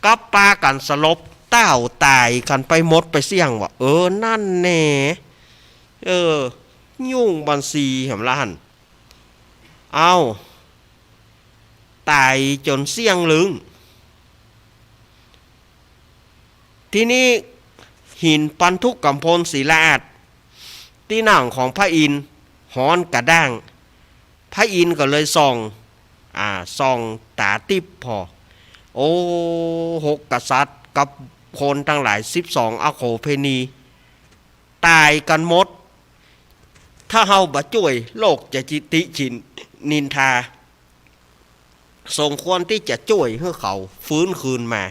กลับปากั๋นสลบ เต้าต๋ายกั๋นไปหมดไปเสี้ยง ว่า เออ นั่นแน่ เออ ยุ่งบันซีแหมละหั้น เอ้า ต๋ายจ๋นเสี้ยงลึง ทีนี้หินปันธุกำพลศิลาอาสน์ ตี้นั่งของพระอินทร์ฮ้อนกระด้าง พระอินทร์ก็เลยส่อง อ่า ส่องต๋าติ๊บผ่อ โอ้ หกกษัตริย์กับคนตังหลายสิบสองอโขเภณี ต๋ายกั๋นหมด ถ้าเฮาบ่จ้วย โลกจะติฉินนินทา สมควรตี้จะจ้วยหื้อเขาฟื้นคืนมา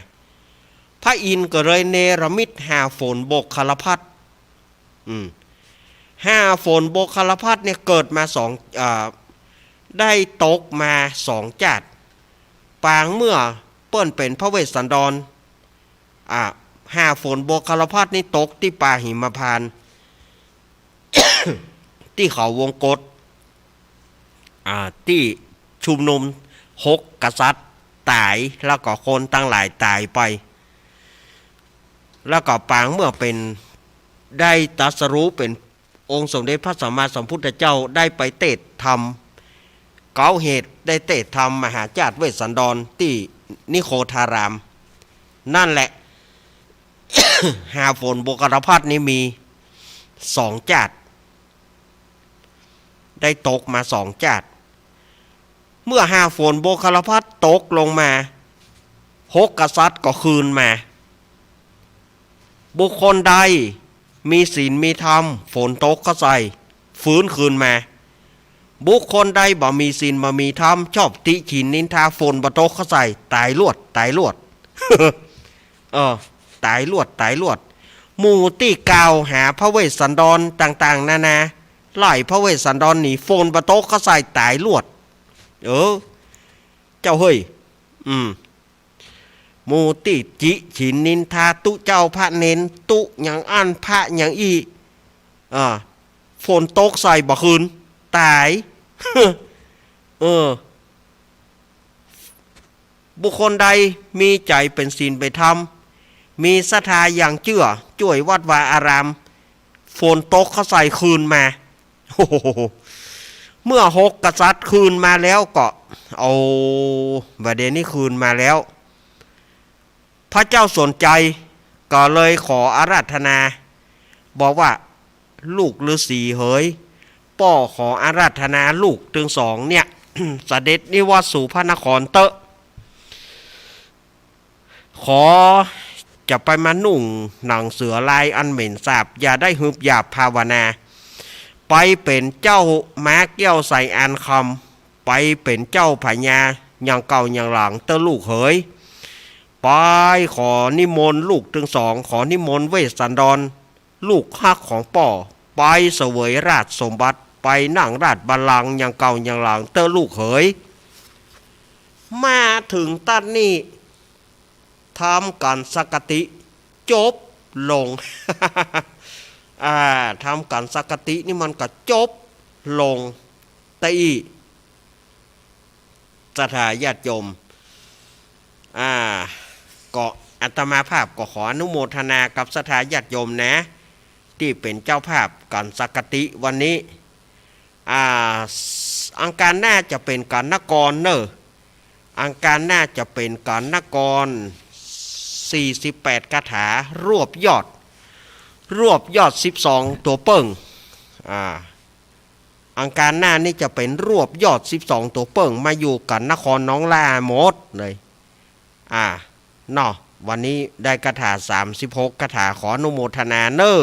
พระอินทร์ก็เลยเนรมิตหาฝนโบกคารภัต อืม หาฝนโบกคารภัตเนี่ยเกิดมาสอง อ่า ได้ตกมาสองจาติ ปางเมื่อเปิ้นเป๋นพระเวสสันดร อ่า หาฝนโบกคารภัตนี่ตกตี้ป่าหิมพานต์ ตี้เขาวงกต อ่า ตี้ชุมนุมหกกษัตริย์ต๋าย แล้วก็คนตังหลายต๋ายไป แล้วก็ปางเมื่อเป๋น ได้ตรัสรู้เป๋นองค์สมเด็จพระสัมมาสัมพุทธเจ้า ได้ไปเตศน์ธรรม เก๊าเหตุได้เตศน์ธรรมมหาจาติเวสสันดรตี้นิโคธาราม นั่นแหละ หาฝนโบกคารภัตนี่มีสองจาติ ได้ตกมาสองจาติ เมื่อหาฝนโบกคารภัตตกลงมา หกกษัตริย์ก็คืนมา บุคคลใดมีศีลมีธรรม ฝนตกเข้าใส่ ฟื้นคืนมา บุคคลใดบ่มีศีลบ่มีธรรม ชอบติฉินนินทา ฝนบ่ตกเข้าใส่ ต๋ายลวด ต๋ายลวด เออ ต๋ายลวด ต๋ายลวด หมู่ตี้กล่าวหาพระเวสสันดรต่างๆ นานา ไล่พระเวสสันดรหนี ฝนบ่ตกเข้าใส่ ต๋ายลวด เออ เจ้าเฮ้ย อืม หมู่ตี้ติฉินนินทาตุ๊เจ้าพระเณร ตุ๊อย่างอั้นพระอย่างอี้ อ่า ฝนตกใส่บ่คืน ต๋าย เออ บุคคลใดมีใจ๋เป๋นศีลเป๋นธรรม มีศรัทธาอย่างเจื้อ จ้วยวัดวาอาราม ฝนตกเข้าใส่คืนมา โอ้โห เมื่อหกกษัตริย์คืนมาแล้วก็ เอา บ่าเดี่ยวนี้คืนมาแล้ว พระเจ้าสนชัยก็เลยขออาราธนา บอกว่า ลูกฤๅษีเหย ป้อขออาราธนาลูกตึงสองเนี่ย เสด็จนิวัตสู่พระนครเต๊อะ ขอจะไปมานุ่งหนังเสือลายอันเหม็นสาบ อย่าได้หืบหยาบภาวนา ไปเป๋นเจ้าม้าแก้วไสอานคำ ไปเป๋นเจ้าพญาอย่างเก่าอย่างหลังเต๊อะลูกเหย ไปขอนิมนต์ลูกตึงสอง ขอนิมนต์เวสสันดร ลูกฮักของป้อ ไปเสวยราชสมบัติ ไปนั่งราชบัลลังก์อย่างเก่าอย่างหลังเต๊อะลูกเหย มาเถิงตั๊ดนี้ ธรรมกัณฑ์สังคติจบลง อ่า ธรรมกัณฑ์สังคตินี่มันก็จบลงตะอี้ ศรัทธาญาติโยม อ่า ก็อาตมาภาพก็ขออนุโมทนากับศรัทธาญาติโยมนะ ตี้เป๋นเจ้าภาพกัณฑ์สังคติวันนี้ อ่า อังคารหน้าจะเป๋นกัณฑ์นครเน่อ อังคารหน้าจะเป๋นกัณฑ์นคร สี่สิบแปดคาถา รวบยอด รวบยอดสิบสองตั๋วเปิ้ง อ่า อังคารหน้านี่จะเป๋นรวบยอดสิบสองตั๋วเปิ้ง มาอยู่กัณฑ์นครหนองหล้าหมดเลย อ่า เนาะ วันนี้ได้คาถาสามสิบหกคาถา ขออนุโมทนาเน่อ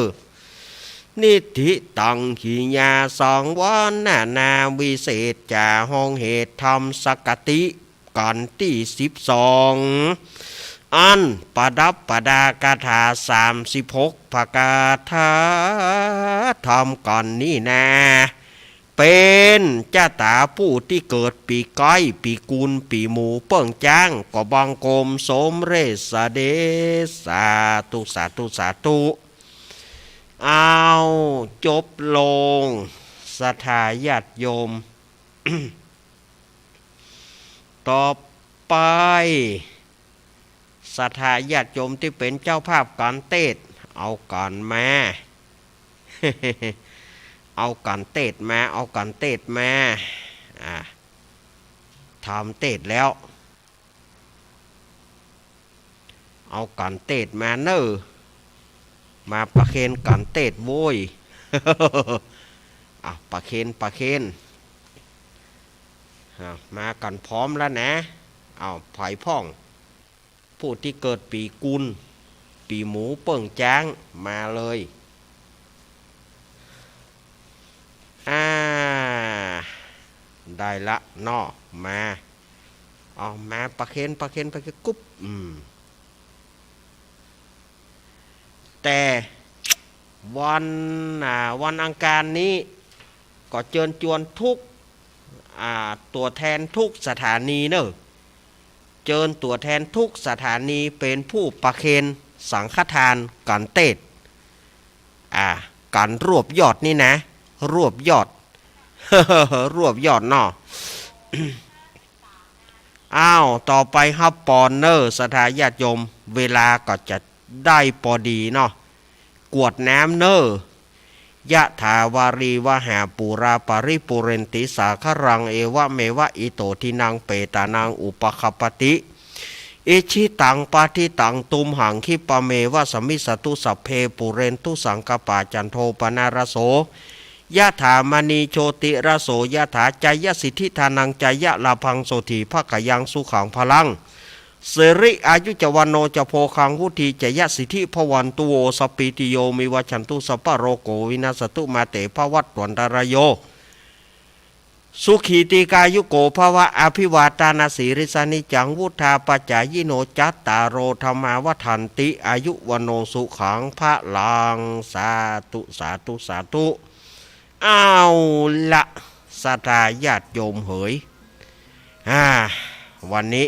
นิฏฐิตัง กิริยาสังวรนานา วิเศษจา ห้องเหตุธรรมสังคติ กัณฑ์ตี้สิบสอง อันประดับประดาคาถาสามสิบหกประการ ธรรมกัณฑ์นี้นา เป๋นจะต๋าผู้ตี้เกิดปี๋ไก๊ ปี๋กุล ปี๋หมู เปิ้งจ๊าง ก็บังคมสมเร็จเสด็จ สาธุ สาธุ สาธุ เอา จบลง ศรัทธาญาติโยม ต่อไป ศรัทธาญาติโยมตี้เป๋นเจ้าภาพกัณฑ์เตศน์ เอากัณฑ์มา เอากัณฑ์เตศน์มา เอากัณฑ์เตศน์มา อ่า ธรรมเตศน์แล้ว เอากัณฑ์เตศน์มาเน่อ มาประเคนกั๋นเต๊ดโว้ย อ้าว ประเคน ประเคน อ้าว มากั๋นพร้อมแล้วนะ อ้าว ใผพ่อง ผู้ตี้เกิดปี๋กุล ปี๋หมูเปิ้งจ๊าง มาเลย อ่า ได้ละเนาะ มา เอา มาประเคน ประเคน ประเคน กุ๊บ อืม แต่วัน อ่า วันอังคารนี้ ก็เจิญจวนทุก อ่า ตั๋วแทนทุกสถานีเน่อ เจิญตั๋วแทนทุกสถานีเป๋นผู้ประเคนสังฆทานกั๋นเต๊ด อ่า กั๋นรวบยอดนี่นะ รวบยอด รวบยอดเนาะ อ้าว ต่อไปฮับปอนเน่อ ศรัทธาญาติโยม เวลาก็จะได้ปอดีเนาะ กรวดน้ำเน่อ ยะถาวาริวหาปูราปริปูเรนติสาคารัง เอวะเมวะอิโตทินังเปตานังอุปคัปปติ อิจฉิตังปัตถิตังตุมหังคิปะเมวะสมมิจฉตุสัพเพปูเรนตุสังกปาจันโทปนรสโส ยะถามณีโชติรสโสยะถา จายสิทธิธานังจายลาภังโสฏฐีภะคะยังสุขังพลัง สิริอายุจะวัณโณจะโภคังวุฒีจะยะสิทธิภวันตุโวสปปีติโยมิวัชชันตุสัพพะโรโกวินัสสะตุมาเตภวัตวันตะราโย สุขีตีกายุโกภะวะ อภิวาทานาสีลิสสานิจจังวุฑฒาปะจายิโน จัตตาโรธัมมาวัฑฒันติ อายุวัณโณสุขังพะลัง สาธุ สาธุ สาธุ เอาละ ศรัทธาญาติโยมเหย อ่า วันนี้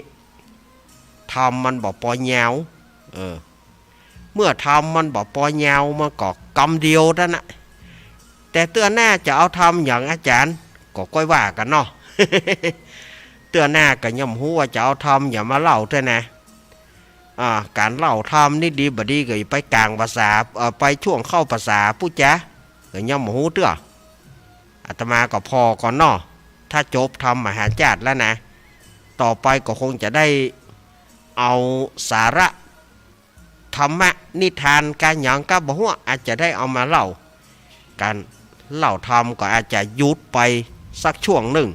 ธรรมมันบ่ปอยาว เออ เมื่อธรรมมันบ่ปอยาว มันก็กำเดียวเต้านั้น แต่เตื้อหน้าจะเอาธรรมหยังอาจ๋ารย์ ก็ก้อยว่ากั๋นเนาะ เตื้อหน้าก็ยังบ่ฮู้ว่าจะเอาธรรมหยังมาเล่าเตื้อนะ อ่า ก๋านเล่าธรรมนี่ดีบ่ดีก็ไปก๋างภาษา เอ่อ ไปช่วงเข้าภาษาปู้จา ก็ยังบ่ฮู้เตื้อ อาตมาก็ผ่อก่อนเนาะ ถ้าจบธรรมมหาชาติแล้วนะ ต่อไปก็คงจะได้เอาสาระธรรมะนิทานก๋านหยังก็บ่ฮู้ อาจจะได้เอามาเล่า ก๋านเล่าธรรมก็อาจจะหยุดไปสักช่วงนึ่ง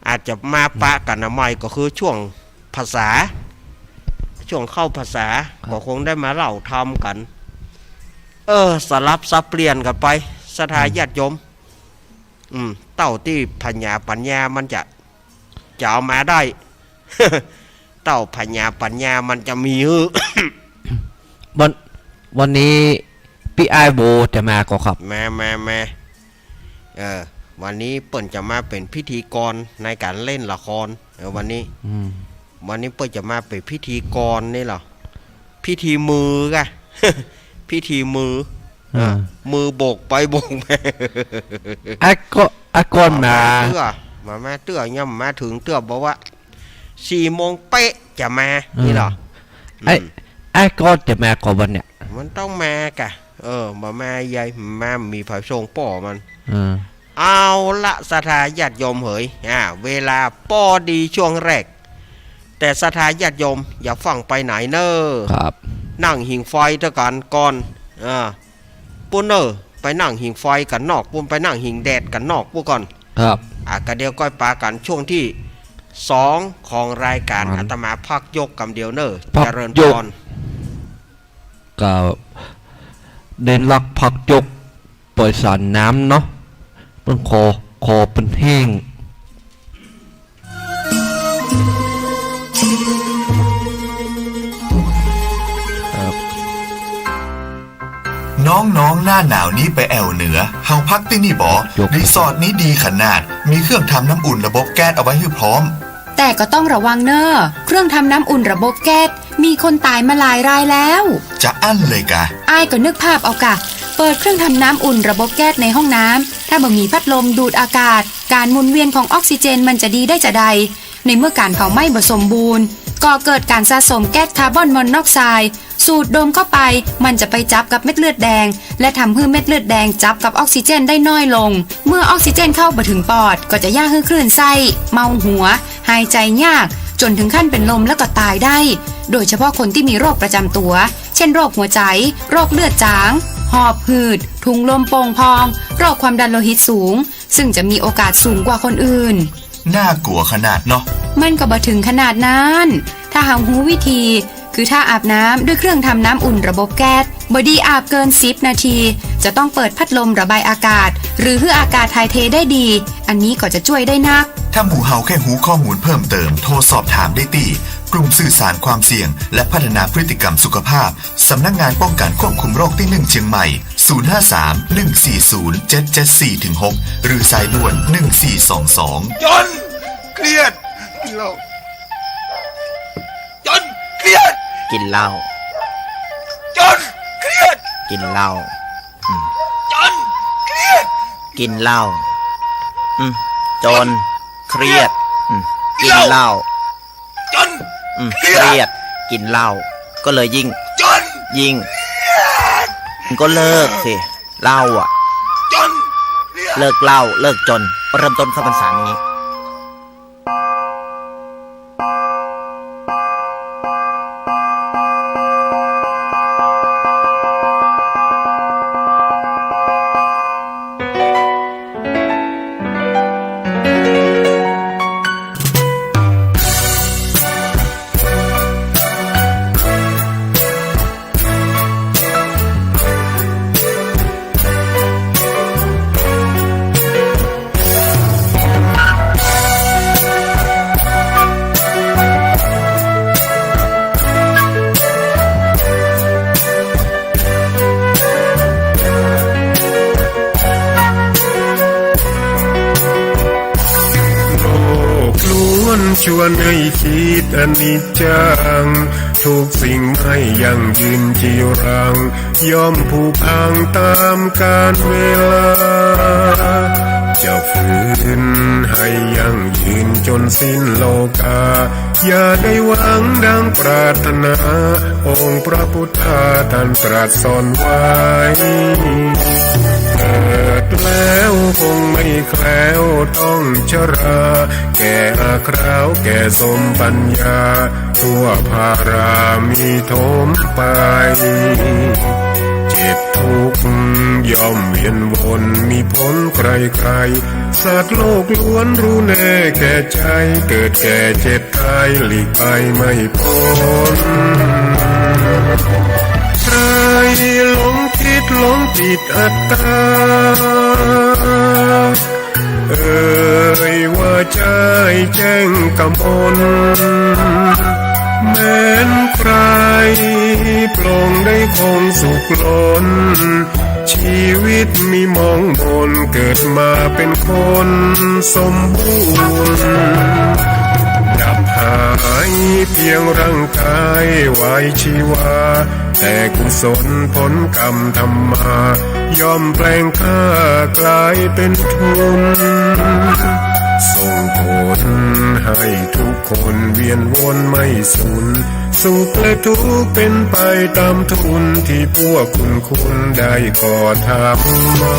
อาจจะมาปะกั๋นใหม่ก็คือช่วงภาษา ช่วงเข้าภาษา ครับ ก็คงได้มาเล่าธรรมกั๋น เออ สลับสับเปลี่ยนกั๋นไป ศรัทธา อืม ญาติโยม อืม เต้าตี้ผญาปัญญามันจะ จะเอามาได้ เต้าผญาปัญญามันจะมีหื้อ วัน วันนี้ปี้อ้ายโบจะมาก่อครับ มา มา มา เออ วันนี้เปิ้นจะมาเป๋นพิธีกรในก๋านเล่นละคร เออ วันนี้ อืม วันนี้เปิ้นจะมาเป๋นพิธีกรนี่เหรอ พิธีมือกะ พิธีมือ อ่า เออ มือโบกไปโบกมา อ่ะก็ อ่ะก่อนมา มาเตื้อ มา มาเตื้อ ยังบ่มาเถิงเตื้อ บอกว่าสี่โมงเป๊ะจะมา อืม นี่เหรอ ไอ้ อืม ไอ้ก็จะมาก่อวันเนี่ย มันต้องมากะ เออ บ่มาใย มามีผาส่งป้อมัน เออ เอาละ ศรัทธาญาติโยมเหย อ่า เวลาปอดีช่วงแรก แต่ศรัทธาญาติโยมอย่าฟั่งไปไหนเน่อ ครับ นั่งหิ่งไฟเตื้อกั๋นก่อน อ่า ปู้นเน่อ ไปนั่งหิ่งไฟกั๋นนอกปู้น ไปนั่งหิ่งแดดกั๋นนอกปู้นก่อน ครับ อ่ะ ก็เดี๋ยวก้อยปากั๋นช่วงตี้สองของรายก๋าน อาตมาพักยกกำเดียวเน่อ พักยก เจริญพร ก็ได้ลักพักยก ปล่อยสารน้ำเนาะ เปิ้นคอ คอเปิ้นแห้ง ครับ น้องๆ หน้าหนาวนี้ไปแอ่วเหนือ เฮาพักตี้นี่บ่ ยก รีสอร์ทนี้ดีขนาด มีเครื่องทำน้ำอุ่นระบบแก๊สเอาไว้หื้อพร้อม แต่ก็ต้องระวังเน่อ เครื่องทำน้ำอุ่นระบบแก๊ส มีคนต๋ายมาหลายรายแล้ว จะอั้นเลยกะ อ้ายก็นึกภาพเอากะ เปิดเครื่องทำน้ำอุ่นระบบแก๊สในห้องน้ำ ถ้าบ่มีพัดลมดูดอากาศ ก๋านหมุนเวียนของออกซิเจนมันจะดีได้จาใด ในเมื่อก๋านเผาไหม้บ่สมบูรณ์ ก่อเกิดก๋านสะสมแก๊สคาร์บอนมอนอกไซด์ สูดดมเข้าไป มันจะไปจับกับเม็ดเลือดแดง และทำหื้อเม็ดเลือดแดงจับกับออกซิเจนได้น้อยลง เมื่อออกซิเจนเข้าบ่ถึงปอด ก็จะเยียะหื้อคลื่นไส้ เมาหัว หายใจ๋ยาก จ๋นถึงขั้นเป๋นลมแล้วก็ต๋ายได้ โดยเฉพาะคนตี้มีโรคประจ๋ำตั๋ว เช เช่นโรคหัวใจ โรคเลือดจาง หอบหืด ถุงลมโป่งพอง โรคความดันโลหิตสูง ซึ่งจะมีโอกาสสูงกว่าคนอื่น น่ากลั๋วขนาดเนาะ มันก็บ่ถึงขนาดนั้น ถ้าหากฮู้วิธี คือถ้าอาบน้ำด้วยเครื่องทำน้ำอุ่นระบบแก๊ส บ่ดีอาบเกินสิบนาที จะต้องเปิดพัดลมระบายอากาศ หรือหื้ออากาศถ่ายเทได้ดี อันนี้ก็จะจ้วยได้นัก ถ้าหมู่เฮาแค่ฮู้ข้อมูลเพิ่มเติม โทรสอบถามได้ตี้ กลุ่มสื่อสารความเสี่ยง และพัฒนาพฤติกรรมสุขภาพ สำนักงานป้องกันควบคุมโรคตี้หนึ่งเจียงใหม่ ศูนย์ห้าสาม หนึ่งสี่ศูนย์ เจ็ดเจ็ดสี่ ถึง หก หรือสายด่วน หนึ่งสี่สองสอง จน เครียด กินเหล้า จน เครียด กินเหล้า จน เครียด กินเหล้า อืม จน เครียด กินเหล้า อืม จน เครียด อืม กินเหล้า จน อืม เครียด เครียด กินเหล้า ก็เลยยิ่ง จน ยิ่ง เครียด ก็เลิกสิ เหล้าอะ จน เครียด เลิกเหล้า เลิกจน เริ่มต้นเข้าพรรษานี้ โลกล้วนชวนให้คิดอนิจจัง ทุกสิ่งไม่ยั่งยืนจีรัง ย่อมผุพังตามกาลเวลา จะฝืนให้ยั่งยืนจนสิ้นโลกา อย่าได้หวังดังปรารถนา องค์พระพุทธาท่านตรัสสอนไว้ เกิดแล้วคงไม่แคล้วต้องชรา แก่อาคราวแก่สมปัญญา ทั่วพารามีถมไป เจ็บทุกข์ย่อมเวียนวน มีผลใครๆ สัตว์โลกล้วนรู้แน่แก่ใจ เกิดแก่เจ็บตายหลีกไปไม่พ้น ใครหลงคิดหลงผิดอัตตา เอ่ยว่าใจ้แจ้งกมล แม้นใครปลงได้คงสุขล้น ชีวิตมีหมองหม่น เกิดมาเป็นคนสมบูรณ์ ดับหายเพียงร่างกายไว้ชีวา แต่กุศลผลกรรมทำมา ย่อมแปลงข้ากลายเป็นทุน ส่งผลให้ทุกคนเวียนวนไม่สูญ สุขและทุกข์เป็นไปตามทุน ที่พวกคุณคุณได้ก่อทำมา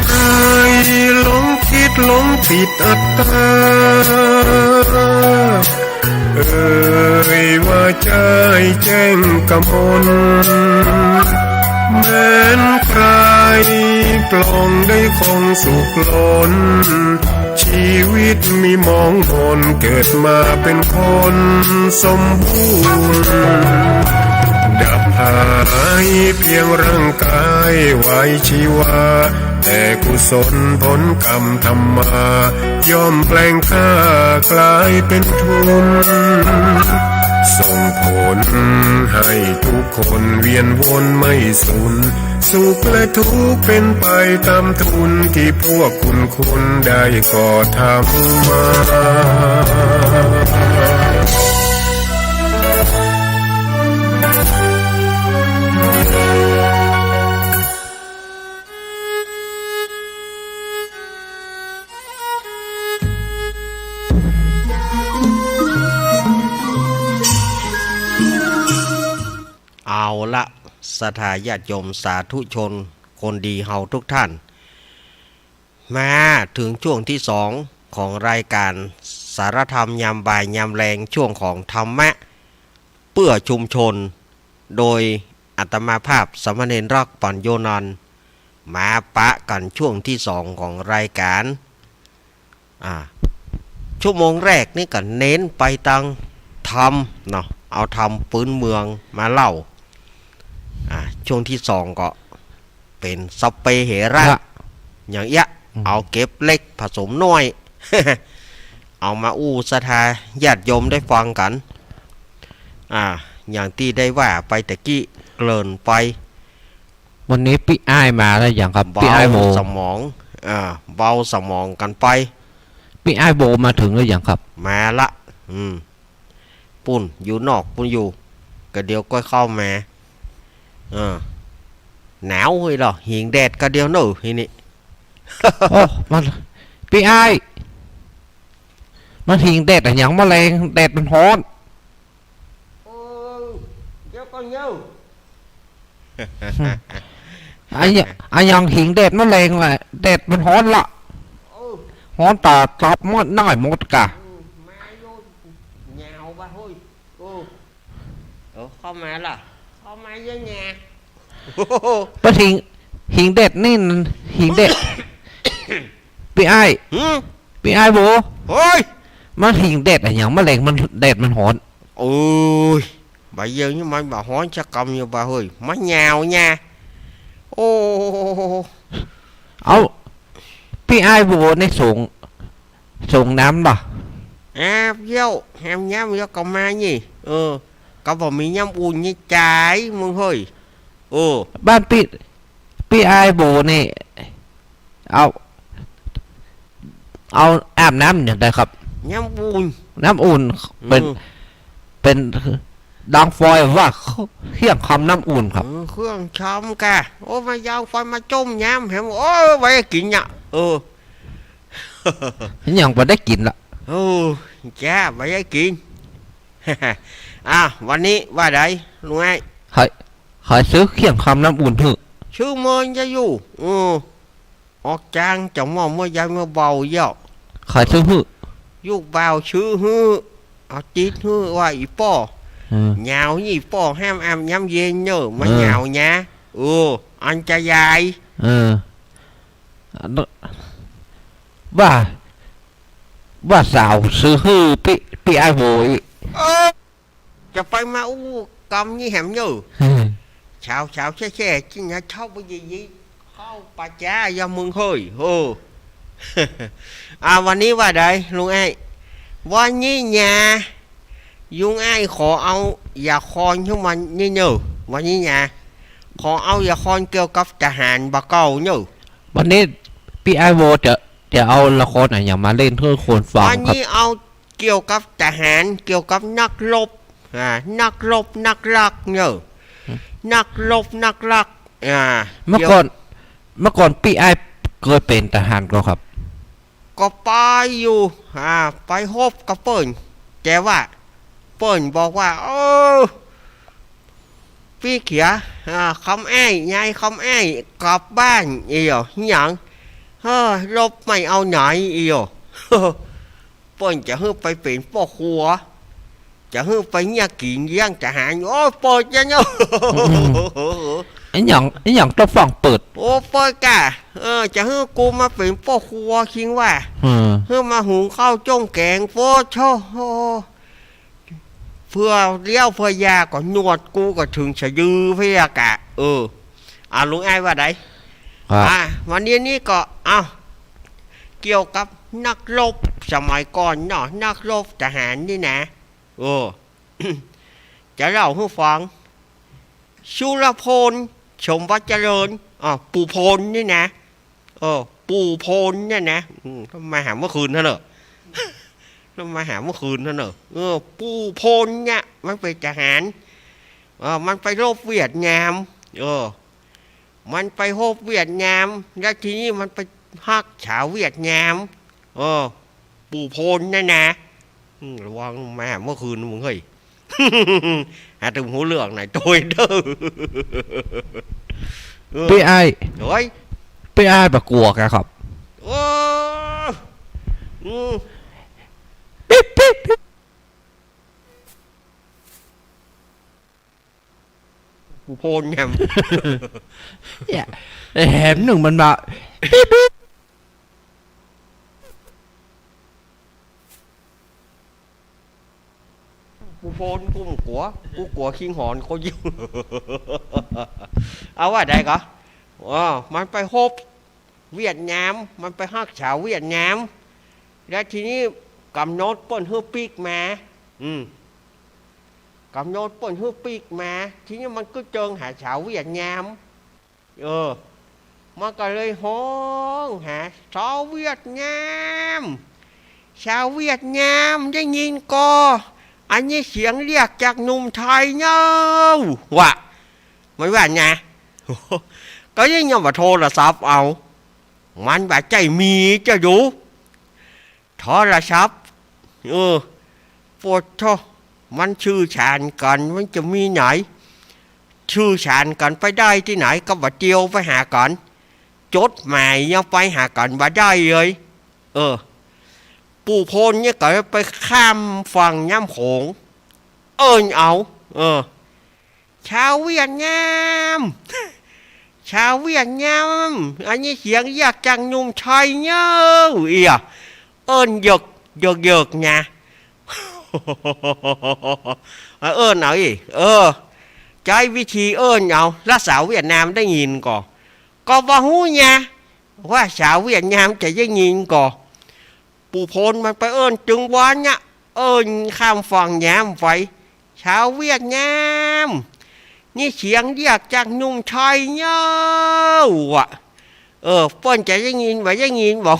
ใครหลงคิดหลงผิดอัตตา เอ่ยว่าใจ้แจ้งกมล แม้นใครปลงได้คงสุขล้น ชีวิตมีหมองหม่น เกิดมาเป็นคนสมบูรณ์ ดับหายเพียงร่างกายไว้ชีวา แต่กุศลผลกรรมทำมา ย่อมแปลงข้ากลายเป็นทุน ส่งผลให้ทุกคนเวียนวนไม่สุน สุขและทุกข์เป็นไปตามทุน ตี้พวกคุณคุณได้ก่อทำมา เอาละ ศรัทธาญาติโยมสาธุชนคนดีเฮาทุกท่าน มาเถิงช่วงตี้สองของรายก๋านสารธรรมยามบ่ายยามแลง ช่วงของธรรมะเปื้อชุมชน โดยอาตมาภาพสามเณรรัก ปัญโญนันท์ มาปะกั๋นช่วงตี้สองของรายก๋าน อ่า ชั่วโมงแรกนี่ก็เน้นไปตางธรรมเนาะ เอาธรรมปื๊นเมืองมาเล่า อ่า ช่วงตี้สองก็เป๋นสัพเพเหระ ฮะ อย่างเอี้ย อืม เอาเก็บเล็กผสมน้อย เอามาอู้ศรัทธาญาติโยมได้ฟังกั๋น อ่า อย่างตี้ได้ว่าไปตะกี้ เกริ่นไป วันนี้ปี้อ้ายมาแล้วยังครับ เบา ปี้อ้ายโบ สมอง อ่า เบาสมองกั๋นไป ปี้อ้ายโบมาเถิงแล้วยังครับ มาละ อืม ปู้นอยู่นอกปู้นอยู่ ก็เดี๋ยวก้อยเข้ามา เออ หนาวเฮ้ยเหรอ หิงแดดก็เดี๋ยวเนอะทีนี้ โอ้ มัน ปี้อ้าย มันหิงแดดอะหยังมะแลง แดดมันฮ้อน โอ้ เดี๋ยวก่อนโยม อะหยัง อะหยังหิงแดดมะแลงวะ แดดมันฮ้อนละ โอ้ ฮ้อนต๋าตับหมดหน้าหมดก่ะ อืม มาโยม หนาววะเฮ้ย โอ้ เออ เข้ามาละ เข้ามาเยอะแยะ โอ้โห ปะหิง หิงแดดนี่ หิงแดด ปี้อ้าย หืม ปี้อ้ายโบ เฮ้ย มันหิงแดดอะหยังมะแลง มัน แดดมันฮ้อน โอ้ย บ่าเยียะนี่มันบ่ฮ้อนสักกำเยียะบ่าเฮ้ย มันหนาวเนี่ย โอ้ เอ้า ปี้อ้ายโบในสง สงน้ำบ่ อาบเยียะ แหมยามเยียะก็มานี่ เออ ก็บ่มีน้ำอุ่นนี่จ๋าย มึงเฮ้ย เออ บ้านปี้ ปี้อ้ายโบนี่ เอา เอาอาบน้ำอย่างใดครับ น้ำอุ่น น้ำอุ่น เป๋น อืม เป๋นดังฟอยว่าเที่ยงค่ำน้ำอุ่นครับ เออ เที่ยงค่ำก่ะ โอ้ มายาวไฟมาจ้มน้ำแหม โอ้ บ่ได้กิ๋นเนี่ย เออ ยังบ่ได้กิ๋นละ โอ้ จ้า บ่ได้กิ๋น อ่ะ วันนี้ว่าใด ลุงไอ้ ใค่ ใค่ซื้อเที่ยงค่ำน้ำอุ่นหื้อ ซื้อเมินจะอยู่ เออ ออกจางจะหม้อเมื่อยามเมื่อเบาเยียะ ใค่ซื้อหื้อ ลูกบ่าวซื้อหื้อ เอาติดหื้อว่าอี้ป้อ เออ หนาวอี้ป้อห้ามอาบน้ำเย็นเน่อ มัน เออ หนาวเนี่ย เออ อันตราย เออ ว่า ว่าสาวซื้อหื้อปี้ ปี้อ้ายโบอี้ เออ จะไปมาอู้กำนี้แหมเน่อ เฮ้ย เช้าๆแช่ๆ กิ๋นนะ เช้าบ่เย็นๆ เข้าป่าจ๊าอย่ามึงเฮ้ย โอ้ อ่า วันนี้ว่าใด ลุงไอ้ วันนี้เนี่ย ลุงไอ้ขอเอาละครขึ้นมานี่เน่อ วันนี้เนี่ย ขอเอาละครเกี่ยวกับทหารบ่าเก่าเน่อ วันนี้ปี้อ้ายโบจะ จะเอาละครอะหยังมาเล่นหื้อคนฟังครับ วันนี้เอา เกี่ยวกับทหาร เกี่ยวกับนักรบ อ่า นักรบ นักลักเน่อ อืม นักรบ นักลัก อ่า เมื่อก่อน เกี่ยว เมื่อก่อนปี้อ้ายเกยเป๋นทหารก่อครับ ก็ไปอยู่ อ่า ไปฮบกับเปิ้น แต่ว่าเปิ้นบอกว่า โอ้ ปี้เขีย อ่า คำอ้าย ยายคำอ้าย กลับบ้าน อี้หยัง เฮ้อ รบไม่เอาไหน อี้หยัง เปิ้นจะหื้อไปเป๋นป้อครัว จะหื้อไปเยียะกิ๋นเลี้ยงทหาร โอ้ เปิ้นจะเนาะ อืม อะหยัง อะหยังต้องฟังเปิ้น โอ้ เปิ้นก่ะ เออ จะหื้อกูมาเป๋นป้อครัว คิงว่า เออ หื้อมาหุงข้าวจ้งแก๋ง โอ้โธ่ เปื้อเลี้ยวเปื้อยาก็หนวดกูก็เถิงสะดือเปื้อก่ะ เออ อ่ะ ลุงไอ้ว่าใด ครับ อ่ะ วันนี้นี่ก็ เอ้า เกี่ยวกับนักรบสมัยก่อนเนาะ นักรบทหารนี่นะ เออ จะเล่าหื้อฟัง สุรพล สมบัติเจริญ อ่า ปู่พลนี่นะ เออ ปู่พลเนี่ยนะ อืม มาหาเมื่อคืนเท่านั้น มาหาเมื่อคืนเท่านั้น เออ ปู่พลเนี่ย มันเป๋นทหาร เออ มันไปรบเวียดนาม เออ มันไปรบเวียดนาม แล้วทีนี้มันไปฮักสาวเวียดนาม เออ ปู่พลนั่นนะ อืม ระวังมาเมื่อคืนมึงเฮ้ย หาตึงฮู้เรื่องไหนโตยเด้อ เออ เป้อ้าย โอ๊ย เป้อ้ายบ่กั๋วกะครับ โอ้ อืม ปิ๊บปิ๊บปิ๊บ ปู่พลแหม เนี่ย แหมนึ่งมันมา ปิ๊บปิ๊บ ปู่พลกูบ่กั๋ว กูกั๋วคิงหอนเขายิ่ง เอาว่าใดก่อ อ๋อ มันไปฮบเวียดนาม มันไปฮักสาวเวียดนาม แล้วทีนี้ก๋ำหนดเปิ้นหื้อปิ๊กมา อืม ก๋ำหนดเปิ้นหื้อปิ๊กมา ทีนี้มันก็เจิงหาสาวเวียดนาม เออ มันก็เลยฮ้องหา "สาวเวียดนาม สาวเวียดนาม ได้ยินก่อ อันนี้เสียงเรียกจากหนุ่มไทยเน่า" ว่า มันว่าไง ก็ยิ่งยังว่าโทรศัพท์เอา มันว่าใจ้มีจะอยู่ โทรศัพท์ เออ ปะโธ่ มันสื่อสารกั๋น มันจะมีไหน สื่อสารกั๋นไปได้ตี้ไหน ก็บ่าเตียวไปหากั๋น จดหมายยังไปหากั๋นบ่าได้เลย เออ ปู่พลเนี่ยก็ไปข้ามฝั่งน้ำโขง เอิ้นเอา เออ ชาวเวียดนาม ชาวเวียดนาม อันนี้เสียงเรียกจากหนุ่มไทยเน่า เอีย เอิ้นเยิก เยิก เยิกนะ เอิ้นเอาอี้ เออ ใจ๊วิธีเอิ้นเอา แล้วสาวเวียดนามได้ยินก่อ ก็บ่ฮู้ไง ว่าสาวเวียดนามจะได้ยินก่อ ปู่พลมันไปเอิ้นตึงวันเนี่ย เอิ้นข้ามฝั่งแหมไป ชาวเวียดนาม นี่เสียงเรียกจากหนุ่มไทยเน่า อะ เออ เปิ้นจะได้ยินบ่ ได้ยินบ่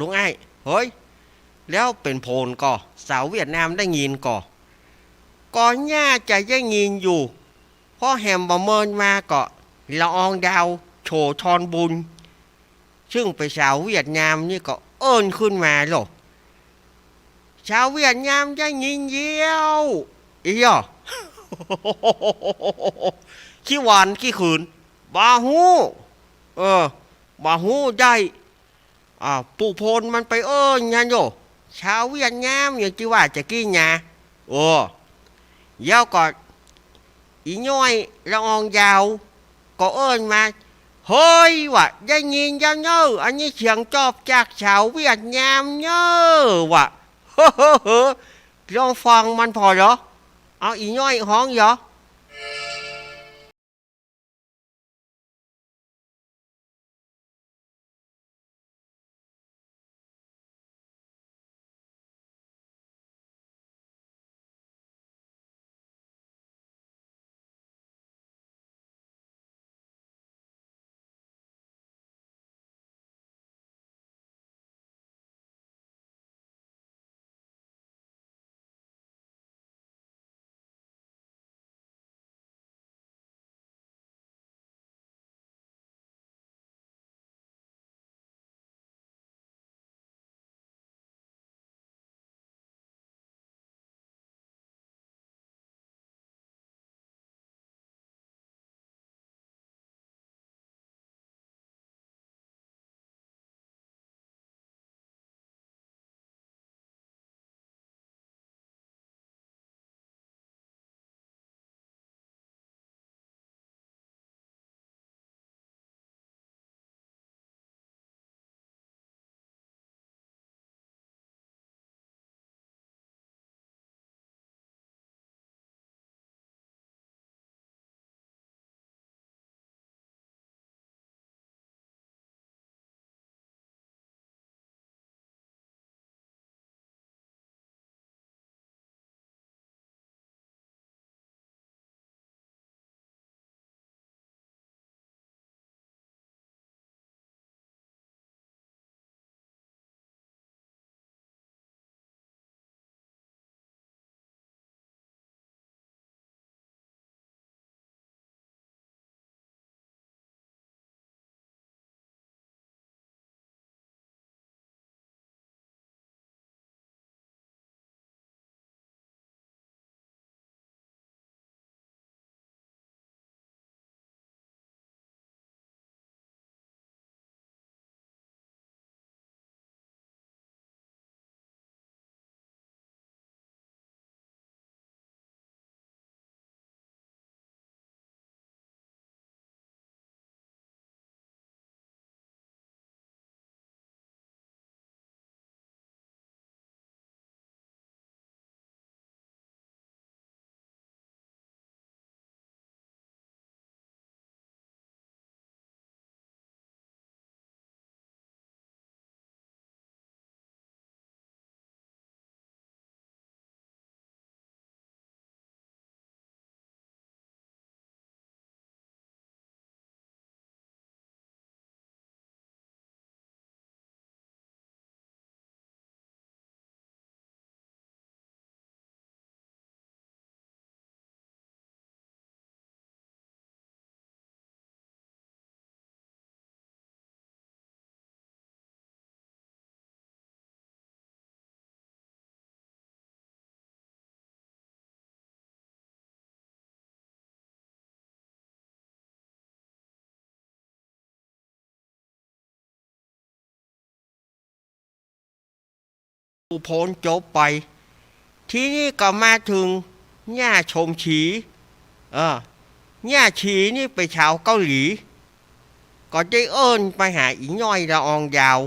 ลุงอ้าย เฮ้ย แล้วเป๋นผลก่อ สาวเวียดนามได้ยินก่อ ก่อน่าจะได้ยินอยู่ เพราะแหมบ่เมินมาก็ ละอองดาว โสธรบุญ ซึ่งเป๋นสาวเวียดนามนี่ก็เอิ้นขึ้นมาโลด สาวเวียดนามได้ยินเยี้ยว อี้หย่อ ขี้วันขี้ขืน บ่ฮู้ เออ บ่ฮู้ได้ อ่า ปู่พลมันไปเอิ้นอย่างนั้นโย สาวเวียดนามอย่างตี้ว่าตะกี้นะ โอ้ แล้วก็ อี่น้อยละอองดาว ก็เอิ้นมา เฮ้ย ว่า ได้ยินแล้วเน่อ อันนี้เสียงตอบจากสาวเวียดนามเน่อ ว่า เฮ้อ เฮ้อ เฮ้อ ลองฟังมันผ่อเหรอ เอาอี่น้อยฮ้องเหรอ ปู่พลจบไป ทีนี้ก็มาถึงย่าชมศรี เออ ย่าศรีนี่เป๋นสาวเกาหลี ก็ได้เอิ้นไปหาอี่น้อยละอองดาว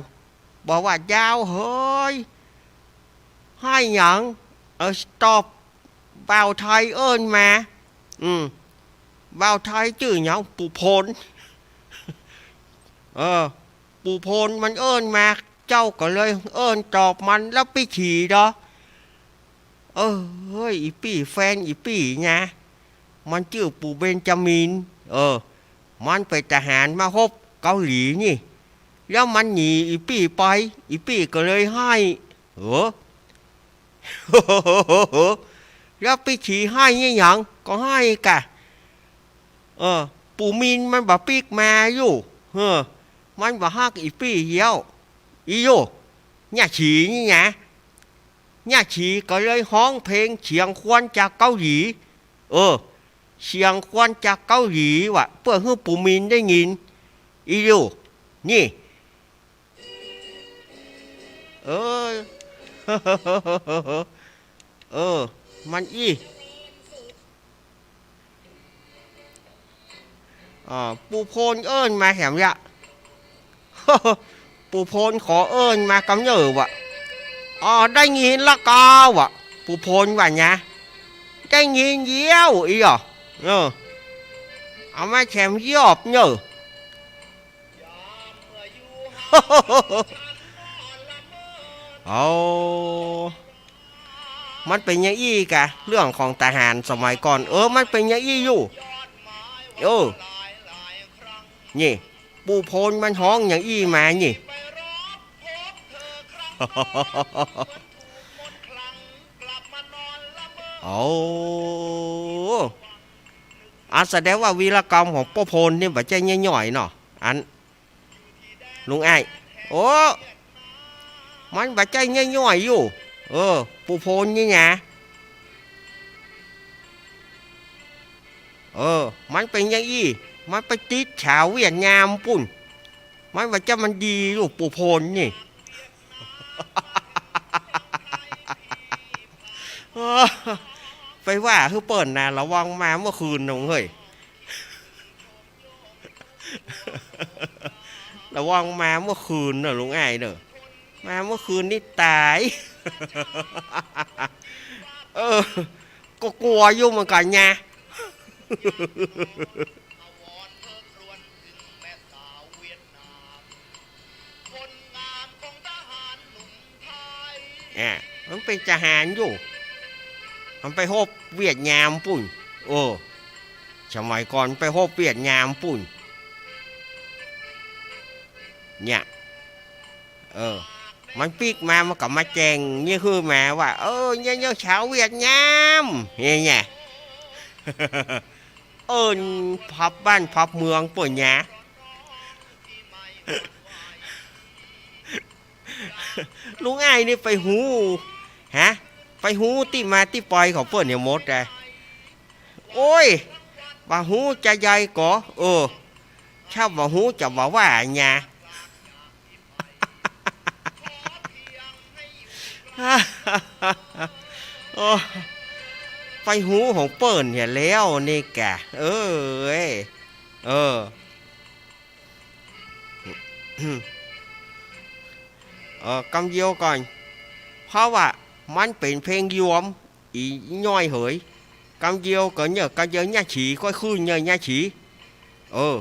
บอกว่า ดาวเหย ใค่หยัง เออ ตอบ บ่าวไทยเอิ้นมา อืม บ่าวไทยจื้อหยัง ปู่พล เออ ปู่พลมันเอิ้นมา เจ้าก็เลยเอิ้นตอบมัน แล้วปี้ฉี่เหรอ เออ เฮ้ย อี่ปี้ แฟนอี่ปี้นะ มันจื้อปู่เบนจามิน เออ มันเป๋นทหารมาฮบเกาหลีนี่ แล้วมันหนีอี่ปี้ไป อี่ปี้ก็เลยไห้ เออ แล้วปี้ฉีไห้เยียะหยัง ก็ไห้กะ เออ ปู่มินมันบ่ปิ๊กมาอยู่ เออ มันบ่ฮักอี่ปี้เยียว อี่โย เนี่ยฉีนี่นะ เนี่ยฉีก็เลยฮ้องเพลงเสียงควันจากเกาหลี เออ เสียงควันจากเกาหลีว่ะ เปื้อหื้อปู่มินได้ยิน อี่โย นี่ เออ เออ มันอี้ อ่า ปู่โพนเอิ้นมาแหมยะ ปู่โพนขอเอิ้นมากำเนิดว่ะ อ๋อ ได้ยินละกาว่ะ ปู่โพนว่าไง ได้ยินเยียว อี่หรอ เออ เอามาแถมยอบเนอะ เอา มันเป๋นอย่างอี้กะ เรื่องของทหารสมัยก่อน เออ มันเป๋นอย่างอี้อยู่ เออ นี่ ปู่โพนมันฮ้องอย่างอี้มานี่ เอา อันแสดงว่าวีรกรรมของป้อโพนนี่บ่ใจ้ย่อยๆ เนาะ อัน ลุงอ้าย โอ้ มันบ่ใจ้ย่อยๆ อยู่ เออ ปู่โพนนี่นะ เออ มันเป๋นอย่างอี้ มันไปติดสาวเวียดนามปุ้น มันว่าจะมันดีอยู่ปู่โพนนี่ เออ ไปว่าหื้อเปิ้นนะ ระวังมาเมื่อคืนนะเฮ้ย ระวังมาเมื่อคืนเนอะลุงอ้ายเนอะ มาเมื่อคืนนี่ต๋าย เออ ก็กั๋วอยู่เหมือนกั๋นไง อ่ะ มันเป๋นทหารอยู่ มันไปฮบเวียดนามปุ้น เออ สมัยก่อนไปฮบเวียดนามปุ้น เนี่ย เออ มันปิ๊กมา มันก็มาแจ้งเนี่ยหื้อมาว่า เออ เนี่ย เนี่ย สาวเวียดนาม เนี่ย เนี่ย เอิ้นพับบ้านพับเมืองเปิ้นเนี่ย ลุงอ้ายนี่ไปฮู้ ฮะ ไปฮู้ตี้มาตี้ไปของเปิ้นเนี่ยหมดเลย โอ้ย บ่ฮู้จะใยก่อ เออ ถ้าบ่ฮู้จะบ่ว่าเนี่ย โอ้ ไปฮู้ของเปิ้นเนี่ยแล้วนี่กะ เออ เออ เออ กำเดียวก่อน เพราะว่ามันเป๋นเพลงยวม อี่ย่อยเหย กำเดียวก่อนเนี่ย กำเดียวเนี่ยฉี ค่อยขึ้นเนี่ย เนี่ยฉี เออ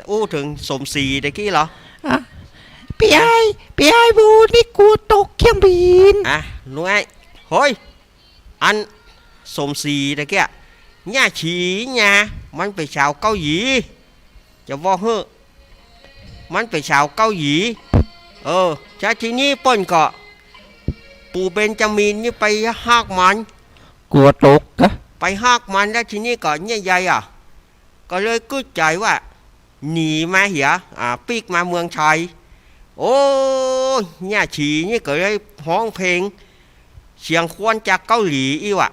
อู้เถิงสมศรีตะกี้เหรอ อ่ะ ปี้อ้าย ปี้อ้าย หมู่นี่กั๋วตกเครื่องบิน อ่ะ หนูไอ้ เฮ้ย อันสมศรีตะกี้ เยียะฉีเยียะ มันเป๋นสาวเกาหลี จะบอกหื้อ มันเป๋นสาวเกาหลี เออ จาทีนี้เปิ้นก็ ปู่เบนจามินนี่ไปฮักมัน กั๋วตกกะ ไปฮักมันแล้วทีนี้ก็เยียะใยอ่ะ ก็เลยกึ๊ดใจ๋ว่า หนีมาเหีย อ่า ปิ๊กมาเมืองไทย โอ้ เยียะฉีนี่ก็เลยฮ้องเพลง เสียงควรจากเกาหลีอี้ว่ะ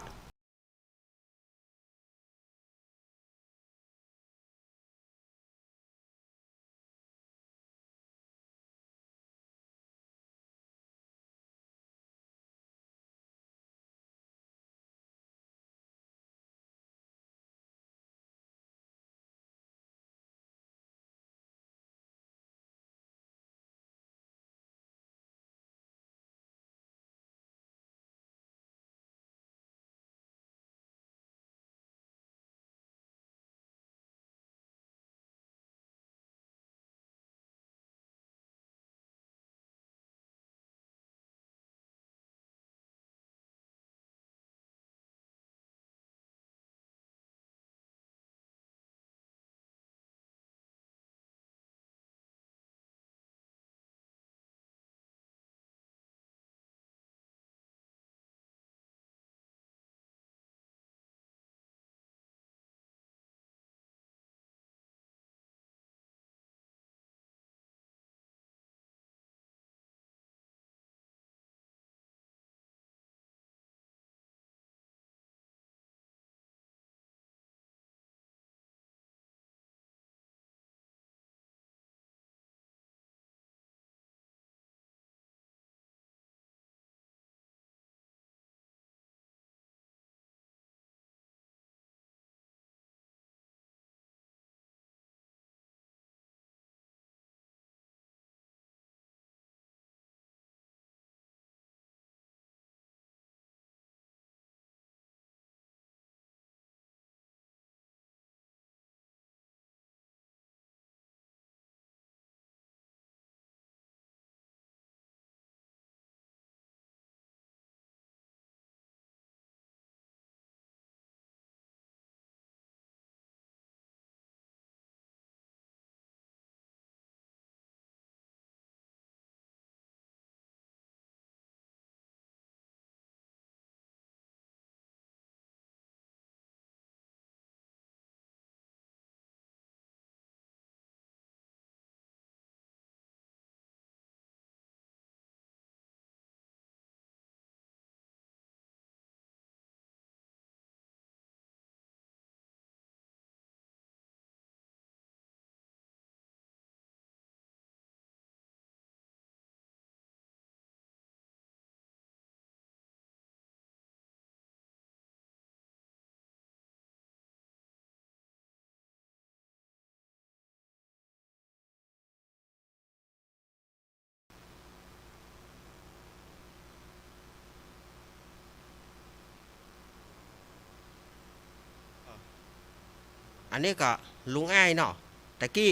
อันนี้ก็ลุงอ้ายเนาะ ตะกี้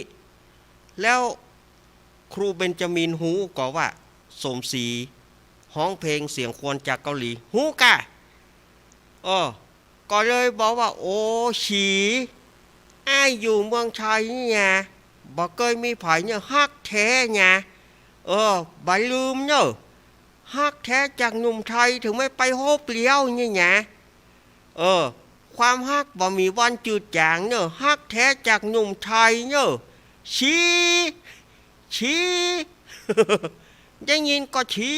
แล้วครูเบนจามินฮู้ก่อว่าสมศรีฮ้องเพลงเสียงควรจากเกาหลี ฮู้ก่ะ เออ ก็เลยบอกว่า โอ้ ศรี อ้ายอยู่เมืองไทยนี่นา บ่เกยมีใผเนี่ยฮักแท้นา เออ บ่าลืมเน่อ ฮักแท้จากหนุ่มไทย เถิงไม่ไปฮบเลี้ยวนี่นา เออ ความฮักบ่มีวันจืดจางเน่อ ฮักแท้จากหนุ่มไทยเน่อ ศรี ศรี ได้ยินก่อศรี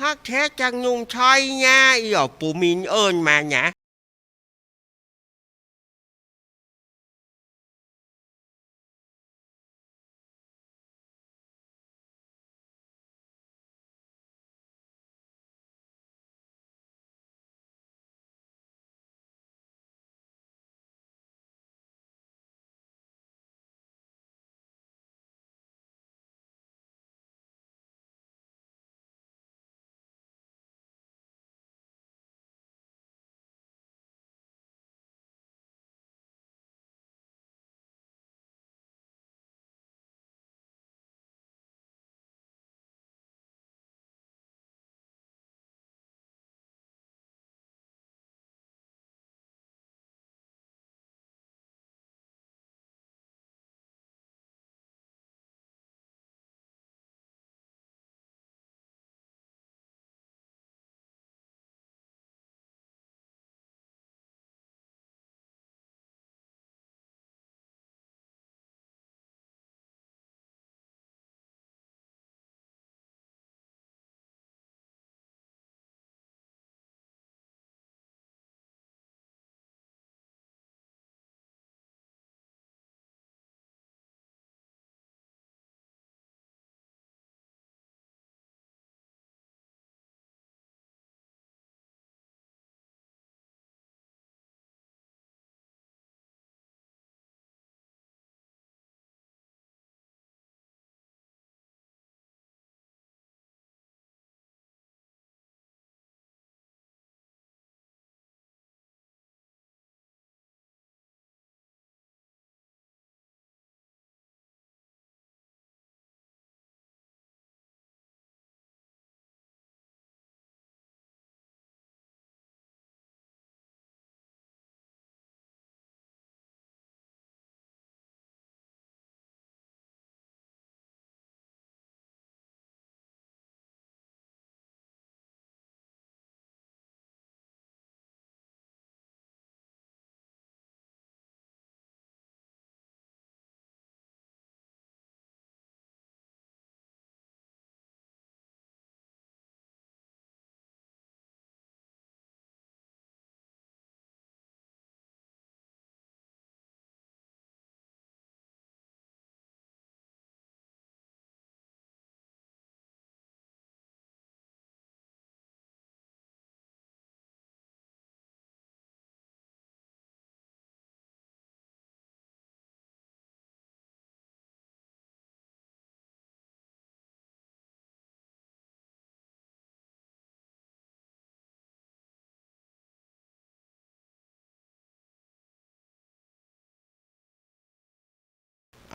ฮักแท้จากหนุ่มไทยนา อี่อ่อปู่มินเอิ้นมานา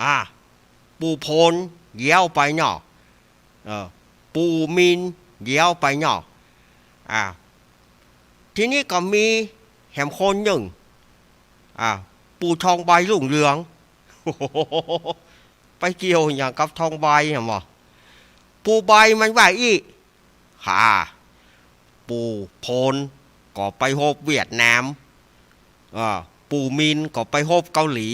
อ่า ปู่โผนแย้วไปเนาะ เออ ปู่มินแย้วไปเนาะ อ่า ทีนี้ก็มีแหมคนนึ่ง อ่า ปู่ทองใบรุ่งเรือง ไปเกี่ยวหยังกับทองใบแหมวะ ปู่ใบมันว่าอี้ ค่ะ ปู่โผนก็ไปฮบเวียดนาม เออ ปู่มินก็ไปฮบเกาหลี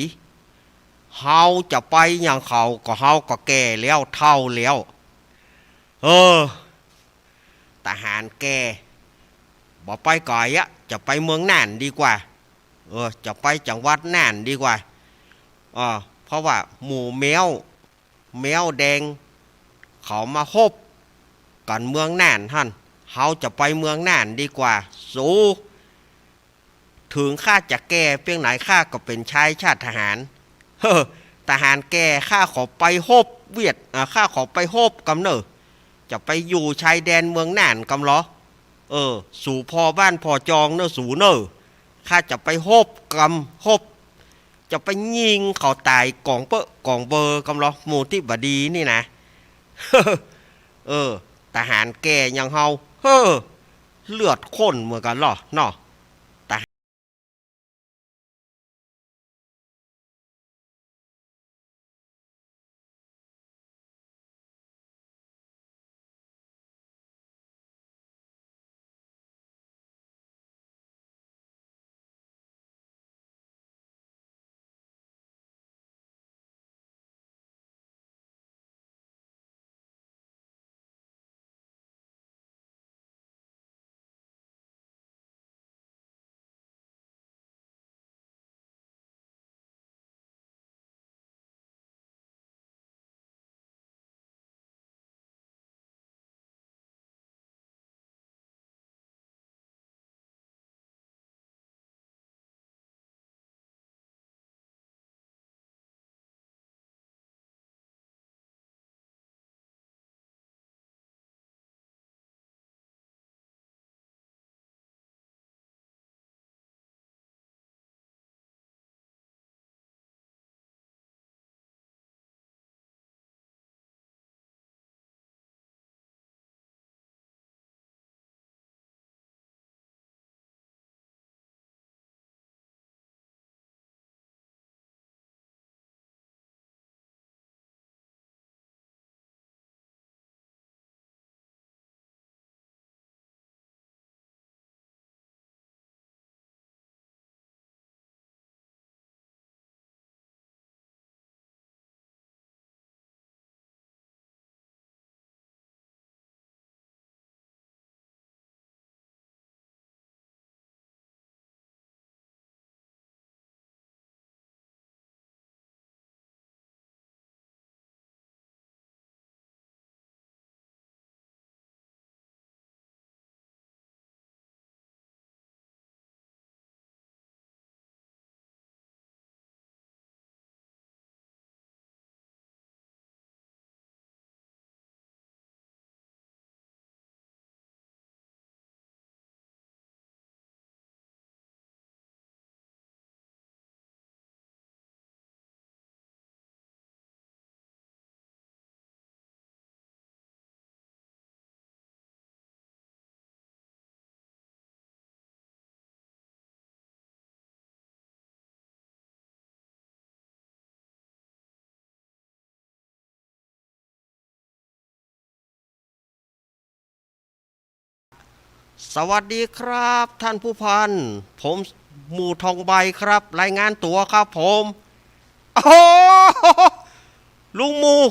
เฮาจะไปหยังเขา ก็เฮาก็แก่แล้ว เฒ่าแล้ว เออ ทหารแก่ บ่ไปไก๋อะ จะไปเมืองน่านดีกว่า เออ จะไปจังหวัดน่านดีกว่า เออ เพราะว่าหมู่แม้ว แม้วแดง เขามาฮบกั๋นเมืองน่านหั้น เฮาจะไปเมืองน่านดีกว่า สู เถิงข้าจะแก่เปียงไหน ข้าก็เป๋นชายชาติทหาร เฮ้อ ทหารแก่ ข้าขอไปฮบเวียด อ่า ข้าขอไปฮบกำเน่อ จะไปอยู่ชายแดนเมืองน่านกำลอ เออ สูผ่อบ้านผ่อจองเน่อ สูเน่อ ข้าจะไปฮบกำ ฮบ จะไปยิงเขาต๋ายก๋องเป๊อะก๋องเบอร์กำลอ หมู่ตี้บ่ดีนี่นะ เออ ทหารแก่อย่างเฮา เฮ้อ เลือดข้นเหมือนกั๋นลอเนาะ ทหาร สวัสดีครับท่านผู้พัน ผมหมู่ทองใบครับ รายงานตั๋วครับผม โอ้โห ลุงหมู่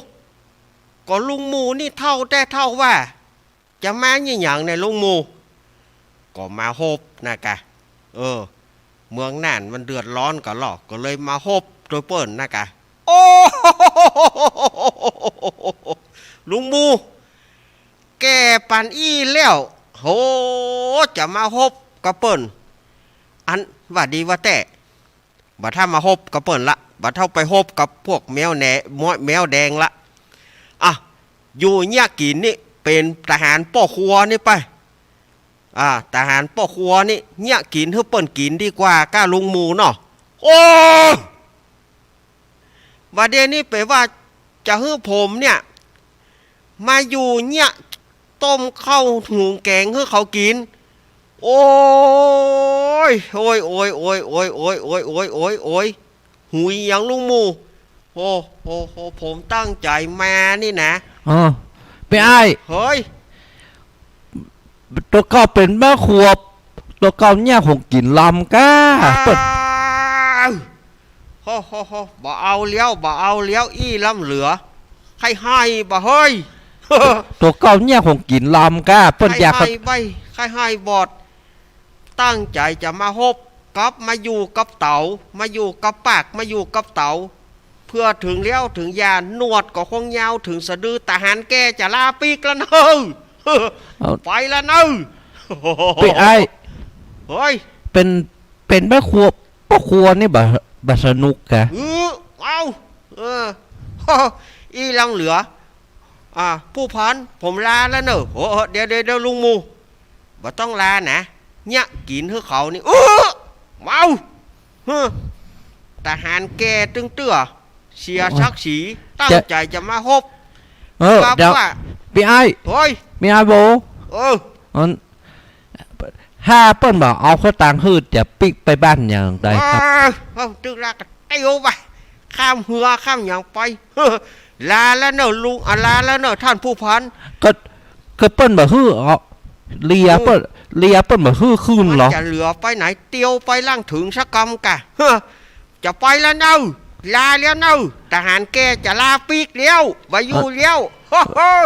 ก็ลุงหมู่นี่เฒ่าแต๊เฒ่าว่า จะมานี่หยังเนี่ยลุงหมู่ ก็มาฮบนะกะ เออ เมืองน่านมันเดือดร้อนก่อลอ ก็เลยมาฮบตวยเปิ้นนะกะ โอ้ ลุงหมู่ แก่ป่านอี้แล้ว โห จะมาฮบกับเปิ้น อันว่าดีว่าแต๊ บ่าถ้ามาฮบกับเปิ้นละ บ่าเท่าไปฮบกับพวกแมวแหน แมวแดงละ อ่ะ อยู่เยียะกิ๋นนี่ เป๋นทหารป้อครัวนี่ไป อ่า ทหารป้อครัวนี่ เยียะกิ๋นหื้อเปิ้นกิ๋นดีกว่าก้าลุงหมู่เนาะ โอ้ บ่าเดี่ยวนี้เป๋นว่าจะหื้อผมเนี่ย มาอยู่เนี่ย ต้มข้าวหุงแก๋งหื้อเขากิ๋น โอ๊ย โอ๊ย โอ๊ย โอ๊ย โอ๊ย หุยหยังลุงหมู่ โอ้ โอ้ โอ้ ผมตั้งใจ๋มานี่นะ อ๋อ ปี้อ้าย เฮ้ย ตั๋วเก่าเป๋นแม่ครัว ตั๋วเก่าเนี่ยหุงกิ๋นลำก้า อ้าว เปิ้น โฮ โฮ โฮ บ่เอาแล้ว บ่เอาแล้ว อี้ล้ำเหลือ ใค่ไห้บ่าเฮ้ย ตั๋วเก่าเนี่ยหุงกิ๋นลำก้า เปิ้นอยาก ใค่ไห้บ่า ใค่ไห้บอด ตั้งใจ๋จะมาฮบกับ มาอยู่กับเต๋า มาอยู่กับปาก มาอยู่กับเต๋า เปื้อเถิงเลี้ยวเถิงยาน หนวดก็คงยาวเถิงสะดือ ตาหารแก่จะลาปิ๊กแล้วเน่อ เอา ไปแล้วเน่อ ปี้อ้าย เฮ้ย เป๋น เป๋นแม่ครัว ป้อครัวนี่บ่ บ่สนุกกะ เออ เอา เออ อี้ล้ำเหลือ อ่า ผู้พัน ผมลาแล้วเน่อ โอ้ เดี๋ยว เดี๋ยว เดี๋ยว ลุงหมู่ บ่ต้องลานะ เนี่ยกิ๋นหื้อเขานี่ เออ เมา เฮ้อ ตาหารแก่ตึงเตื้อ เสียศักดิ์ศรี ตั้งใจ๋จะมาฮบ เออ กับ เดี๋ยว ว่า ปี้อ้าย เฮ้ย ปี้อ้ายโบ เออ อัน ถ้าเปิ้นบ่เอาเข้าตังค์หื้อ จะปิ๊กไปบ้านอย่างใดครับ เออ เออ ตึกละก็เตียวไป ข้ามเฮือข้ามหยังไป ลาแล้วเน่อลุง อ่ะ ลาแล้วเน่อท่านผู้พัน ก็ ก็เปิ้นบ่หื้อ เอา เลียเปิ้น เลียเปิ้นบ่หื้อคืนเหรอ มันจะเหลือไปไหน เตียวไปล่างเถิงสักกำกะ เฮ้อ จะไปแล้วเน่อ ลาแล้วเน่อ ตาหารแก่จะลาปิ๊กแล้ว บ่อยู่แล้ว เฮ้อ เฮ้อ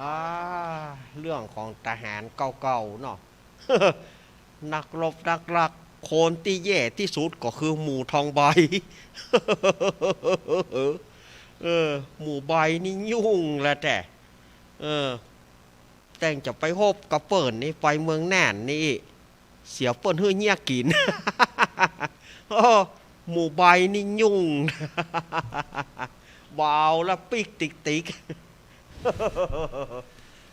อ่า เรื่องของทหารเก่าๆ เนาะ นักรบนักลัก คนตี้แย่ตี้สุดก็คือหมู่ทองใบ เออ หมู่ใบนี่ยุ่งแล้วแต๊ เออ แต่งจะไปฮบกับเปิ้นนี่ ไปเมืองน่านนี่ เสียเปิ้นหื้อเยียะกิ๋น โอ้ หมู่ใบนี่ยุ่ง บ่เอาละ ปิ๊กติ๊กติ๊ก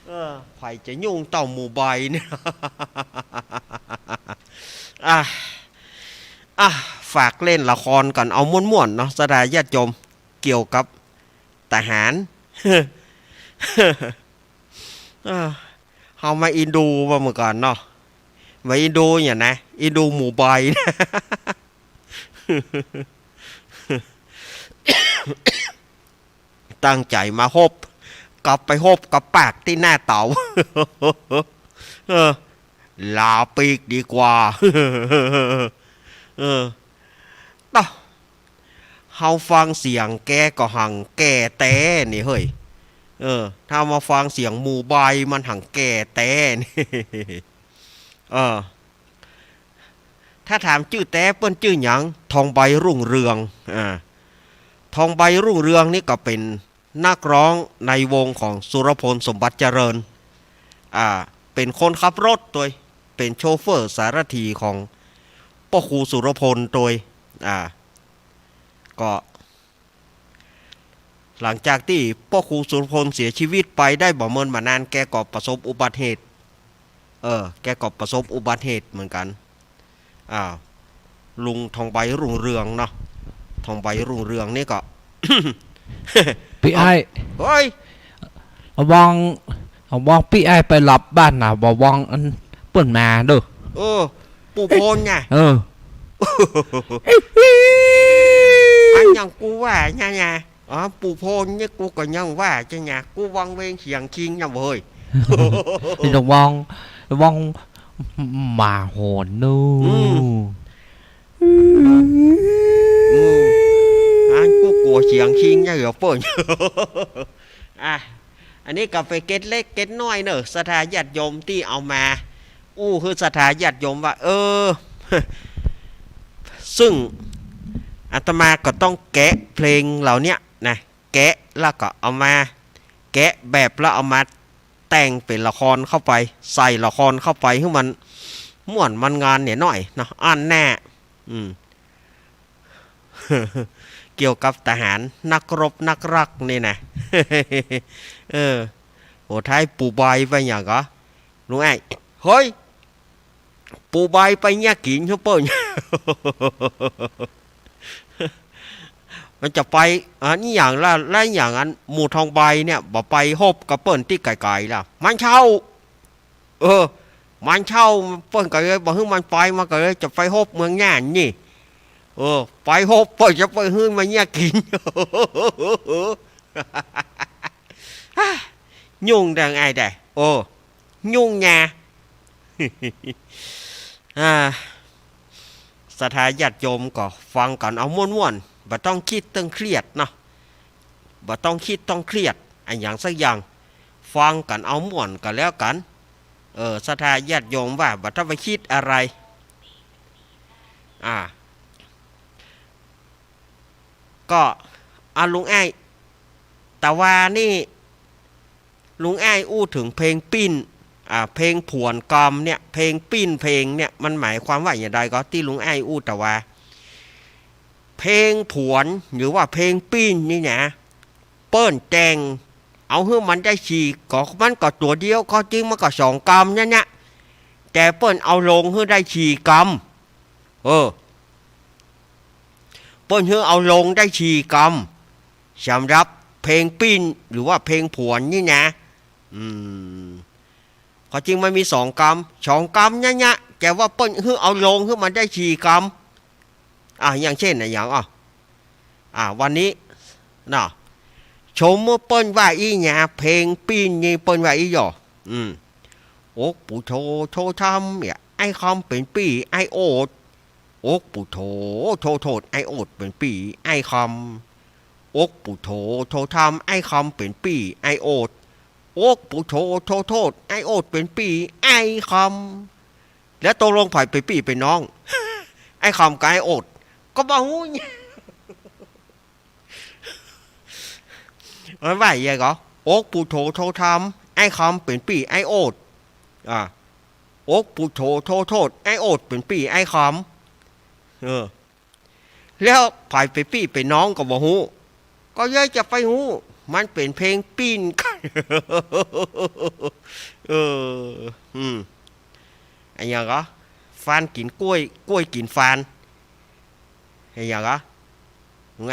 เออ ใผจะยุ่งเต้าหมู่ใบเนี่ย อ่ะ อ่ะ ฝากเล่นละครก่อน เอาม่วนๆ เนาะ ศรัทธาญาติโยม เกี่ยวกับทหาร เออ เฮามาอินดูว่าเมื่อก่อนเนาะ มาอินดูเนี่ยนะ อินดูหมู่ใบ ตั้งใจ๋มาฮบ กลับไปฮบกับปากตี้หน้าเต๋า เออ ลาปีกดีกว่า เออ ตะ เฮาฟังเสียงแกก็หังแก่แต๊นี่เฮ้ย เออ ถ้ามาฟังเสียงหมู่ใบมันหังแก่แต๊นี่ เออ ถ้าถามจื้อแต๊เปิ้นจื้อหยัง ทองใบรุ่งเรือง อ่า ทองใบรุ่งเรืองนี่ก็เป๋นนักร้องในวงของสุรพลสมบัติเจริญ อ่า เป๋นคนขับรถตวย เป๋นโชเฟอร์สารถีของป้อครูสุรพลตวย อ่า ก็ หลังจากตี้ป้อครูสุรพลเสียชีวิตไปได้บ่เมินบ่นาน แกก็ประสบอุบัติเหตุ เออ แกก็ประสบอุบัติเหตุเหมือนกั๋น อ่า ลุงทองใบรุ่งเรืองเนาะ ทองใบรุ่งเรืองนี่ก็ ปี้อ้าย เฮ้ย ระวัง ระวังปี้อ้ายไปหลับบ้านน่ะ ระวังอันเปิ้นมาเด้อ เออ ปู่โพนไง เออ อันอย่างกูว่าเนี่ยนะ อ๋อ ปู่โพนเนี่ยกูก็ยังว่าใจ้ไง กูวังเวงเสียงคิงเนี่ยเว้ย ระวัง ระวังหมาหอนเนาะ อืม อืม อันกูกั๋วเสียงคิงเนี่ยเหลือเปิ้น อ่ะ อันนี้ก็เป๋นเกร็ดเล็กเกร็ดน้อยเนาะ ศรัทธาญาติโยมตี้เอามา อู้หื้อศรัทธาญาติโยมว่า เออ ซึ่งอาตมาก็ต้องแกะเพลงเหล่าเนี้ยนะ แกะแล้วก็เอามา แกะแบบแล้วเอามาแต่งเป๋นละครเข้าไป ใส่ละครเข้าไปหื้อมันม่วนมันงานเนี่ยหน้อยเนาะ อันแน่ อืม เกี่ยวกับทหารนักรบนักรักนี่นะ เออ โอ้ ท้ายปู่ใบไปอย่างก็ ลุงไอ้ เฮ้ย ปู่ใบไปเยียะกิ๋นหื้อเปิ้น มันจะไป อันนี้อย่างละ ละอย่างอันหมู่ทองใบเนี่ย บ่ไปฮบกับเปิ้นตี้ไก๋ๆ ละ มันเศร้า เออ มันเศร้า เปิ้นก็เลยบ่หื้อมันไป มันก็เลยจะไปฮบเมืองน่านนี่ เออ ไปฮบ เปิ้นจะไปหื้อมันเยียะกิ๋น ยุ่งดังไอ้แด่ โอ้ ยุ่งแง อ่า ศรัทธาญาติโยมก็ฟังกั๋นเอาม่วนๆ บ่ต้องคิดตึงเครียดเนาะ บ่ต้องคิดต้องเครียดอะหยังสักอย่าง ฟังกั๋นเอาม่วนก็แล้วกั๋น เออ ศรัทธาญาติโยมว่าบ่ต้องไปคิดอะไร อ่า ก็ อ่ะ ลุงไอ้ แต่ว่านี่ ลุงไอ้อู้เถิงเพลงปิ้น อ่า เพลงผวนกำเนี่ย เพลงปิ้นเพลงเนี่ย มันหมายความว่าอย่างใดก็ ตี้ลุงไอ้อู้แต่ว่า เพลงผวนหรือว่าเพลงปิ้นนี่นะ เปิ้นแต่งเอาหื้อมันได้สี่ ก็มันก็ตั๋วเดียว ก็จริงมันก็สองกำนั่นนะ แต่เปิ้นเอาลงหื้อได้สี่กำ เออ เปิ้นหื้อเอาลงได้สี่กำ สำหรับเพลงปิ้นหรือว่าเพลงผวนนี่นะ อืม ก็จริงมันมีสองกำ สองกำเนี่ยเนี่ย แต่ว่าเปิ้นหื้อเอาลงหื้อมันได้สี่กำ อ่ะ อย่างเช่นอะหยัง อ่ะ อ่ะ วันนี้ เนาะ สมมุติเปิ้นว่าอี้เนี่ย เพลงปิ้นนี่เปิ้นว่าอี้หย่อ อืม อกปู่โธ โธธรรมเนี่ย ไอ้คำเป๋นปี้ ไอ้โอษ อกปู่โธ โธโทษ ไอ้โอษเป๋นปี้ ไอ้คำ อกปู่โธ โธธรรม ไอ้คำเป๋นปี้ ไอ้โอษ อกปู่โธ โธโทษ ไอ้โอษเป๋นปี้ ไอ้คำ แล้วตกลงใผเป๋นปี้เป๋นน้อง ไอ้คำกับไอ้โอษ ก็บ่ฮู้เนี่ย มันว่าอย่างไงก็ อกปู่โธ โธธรรม ไอ้คำเป๋นปี้ ไอ้โอษ อ่า อกปู่โธ โธโทษ ไอ้โอษเป๋นปี้ ไอ้คำ เออ แล้วใผเป๋นปี้เป๋นน้องก็บ่ฮู้ ก็เย้ยจะไปฮู้ มันเป๋นเพลงปิ้นกัน เออ อืม อะหยังก่อ ฟานกิ๋นก้วย ก้วยกิ๋นฟาน อะหยังก่อ ไง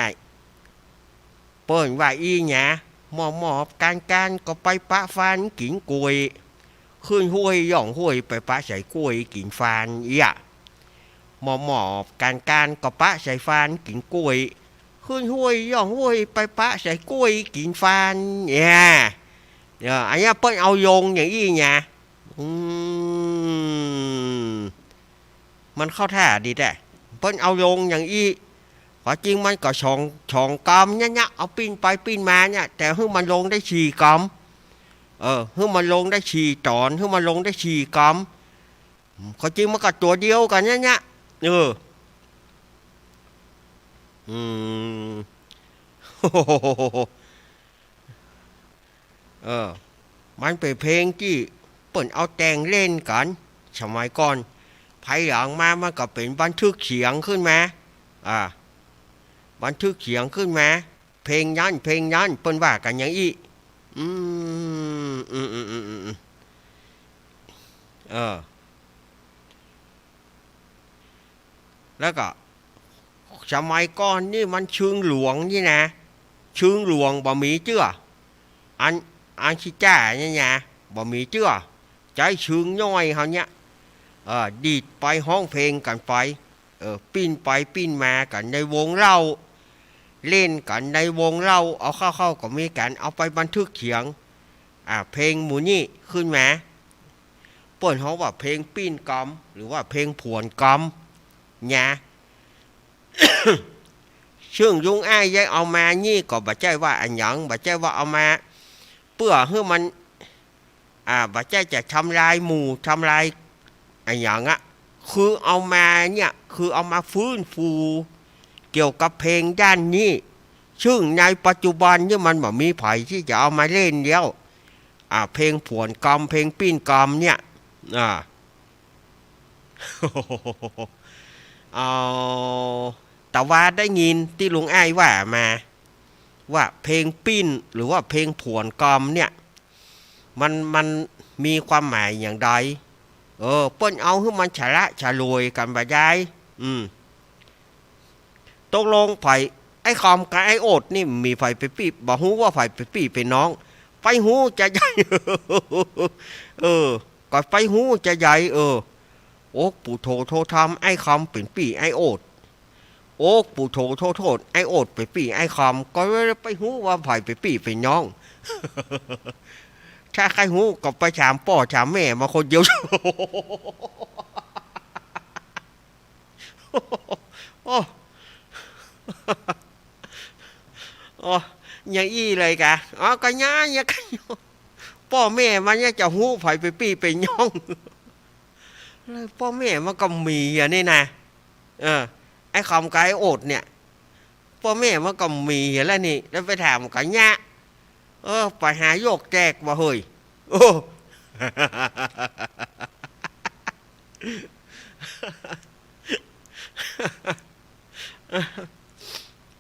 เปิ้นว่าอี้หนา หมอบๆ กานๆ ก็ไปปะฟานกิ๋นก้วย ขึ้นห้วยย่องห้วยไปปะใส่ก้วยกิ๋นฟานเอี้ย หมอบๆ กานๆ ก็ปะใส่ฟานกิ๋นก้วย ขึ้นห้วยย่องห้วยไปปะใส่ก้วยกิ๋นฟานเนี่ยเออ อันเนี้ยเปิ้นเอาลงอย่างอี้หนา อืม มันเข้าท่าดีแต๊ เปิ้นเอาลงอย่างอี้ ความจริงมันก็สอง สองกำเนี่ย เนี่ย เอาปิ้นไปปิ้นมาเนี่ย แต่หื้อมันลงได้สี่กำ เออ หื้อมันลงได้สี่ต๋อน หื้อมันลงได้สี่กำ ความจริงมันก็ตั๋วเดียวกั๋นเนี่ย เนี่ย เออ อืม เออ มันเป๋นเพลงตี้เปิ้นเอาแต่งเล่นกั๋น สมัยก่อน ภายหลังมามันก็เป๋นบันทึกเสียงขึ้นมา อ่า บันทึกเสียงขึ้นมา เพลงนั้น เพลงนั้น เปิ้นว่ากั๋นอย่างอี้ อืม อืม อืม อืม อืม เออ แล้วก็ สมัยก่อนนี่มันชึงหลวงนี่นะ ชึงหลวงบ่มีเจื้อ อัน อันขี้จ้าเนี่ยนะ บ่มีเจื้อ ใจ๊ชึงน้อยเฮาเนี่ย เออ ดีดไปฮ้องเพลงกั๋นไป เออ ปิ้นไปปิ้นมากั๋นในวงเหล้า เล่นกั๋นในวงเหล้า เอาเข้าๆ ก็มีก๋านเอาไปบันทึกเสียง อ่า เพลงหมู่นี้ขึ้นมา เปิ้นฮ้องว่าเพลงปิ้นกำ หรือว่าเพลงผวนกำ นะ ซึ่งลุงอ้ายได้เอามานี่ก็บ่ใจ้ว่าอะหยัง บ่ใจ้ว่าเอามา เปื้อหื้อมัน อ่า บ่ใจ้จะทำลายหมู่ ทำลายอะหยังอะ คือเอามาเนี่ย คือเอามาฟื้นฟู เกี่ยวกับเพลงด้านนี้ ซึ่งในปัจจุบันนี่มันบ่มีใผตี้จะเอามาเล่นแล้ว อ่า เพลงผวนกำ เพลงปิ้นกำเนี่ย อ่า เอา แต่ว่าได้ยินตี้ลุงอ้ายว่ามา ว่าเพลงปิ้นหรือว่าเพลงผวนกำเนี่ย มัน มันมีความหมายอย่างใด เออ เปิ้นเอาหื้อมันฉละฉลวยกั๋นบ่ยาย อืม ตกลงใผ ไอ้คำกับไอ้โอดนี่มีใผเป๋นปี้ บ่ฮู้ว่าใผเป๋นปี้เป๋นน้อง ไปฮู้จะใหญ่ เออ ก็ไปฮู้จะใหญ่ เออ โอ๊กปู่โถโถธรรม ไอ้คำเป๋นปี้ไอ้โอด โอ๊กปู่โถโถโทษ ไอ้โอดเป๋นปี้ไอ้คำ ก็เลยไปฮู้ว่าใผเป๋นปี้เป๋นน้อง ถ้าใค่ฮู้ก็ไปถามป้อถามแม่มาคนเดียว โอ้ โอ้ อย่างอี้เลยกา อ๋อ ก็ย้ายอย่างกัน ป้อแม่มันเนี่ยจะฮู้ใผเป๋นปี้เป๋นน้อง แล้วป้อแม่มันก็มีอย่างนี้นะ เออ ไอ้คำกับไอ้โอดเนี่ย ป้อแม่มันก็มีอย่างแล้วนี่ แล้วไปถามกั๋นเนี่ย เออ ไปหาโยกแจกบ่าเฮ้ย โอ้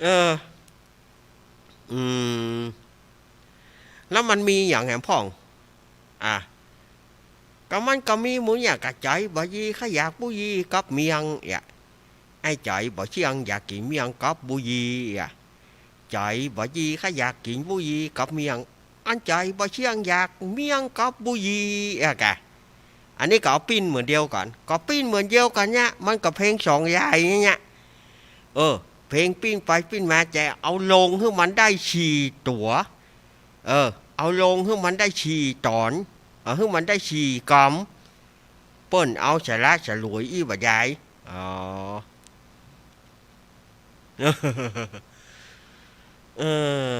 เออ อืม แล้วมันมีอย่างแหมพ่อง อ่ะ ก็มันก็มีหมู่เนี่ย ก็ใจ๋บ่ดีใค่อยากบูยี่กับเมี่ยง เนี่ย ไอ้ใจ๋บ่เชียงอยากกิ๋นเมี่ยงกับบูยี่ เนี่ย ใจ๋บ่ดีใค่อยากกิ๋นบูยี่กับเมี่ยง อันใจ๋บ่เชียงอยากเมี่ยงกับบูยี่ เนี่ยกา อันนี้ก็เอาปิ้นเหมือนเดียวกั๋น ก็ปิ้นเหมือนเดียวกั๋นเนี่ย มันก็เพลงสองอย่างเนี่ย เออ เพลงปิ้นไปปิ้นมา แต่เอาลงหื้อมันได้สี่ตั๋ว เออ เอาลงหื้อมันได้สี่ต๋อน เอาหื้อมันได้สี่กำ เปิ้นเอาฉละฉลวยอี้บ่าใหญ่ อ๋อ เออ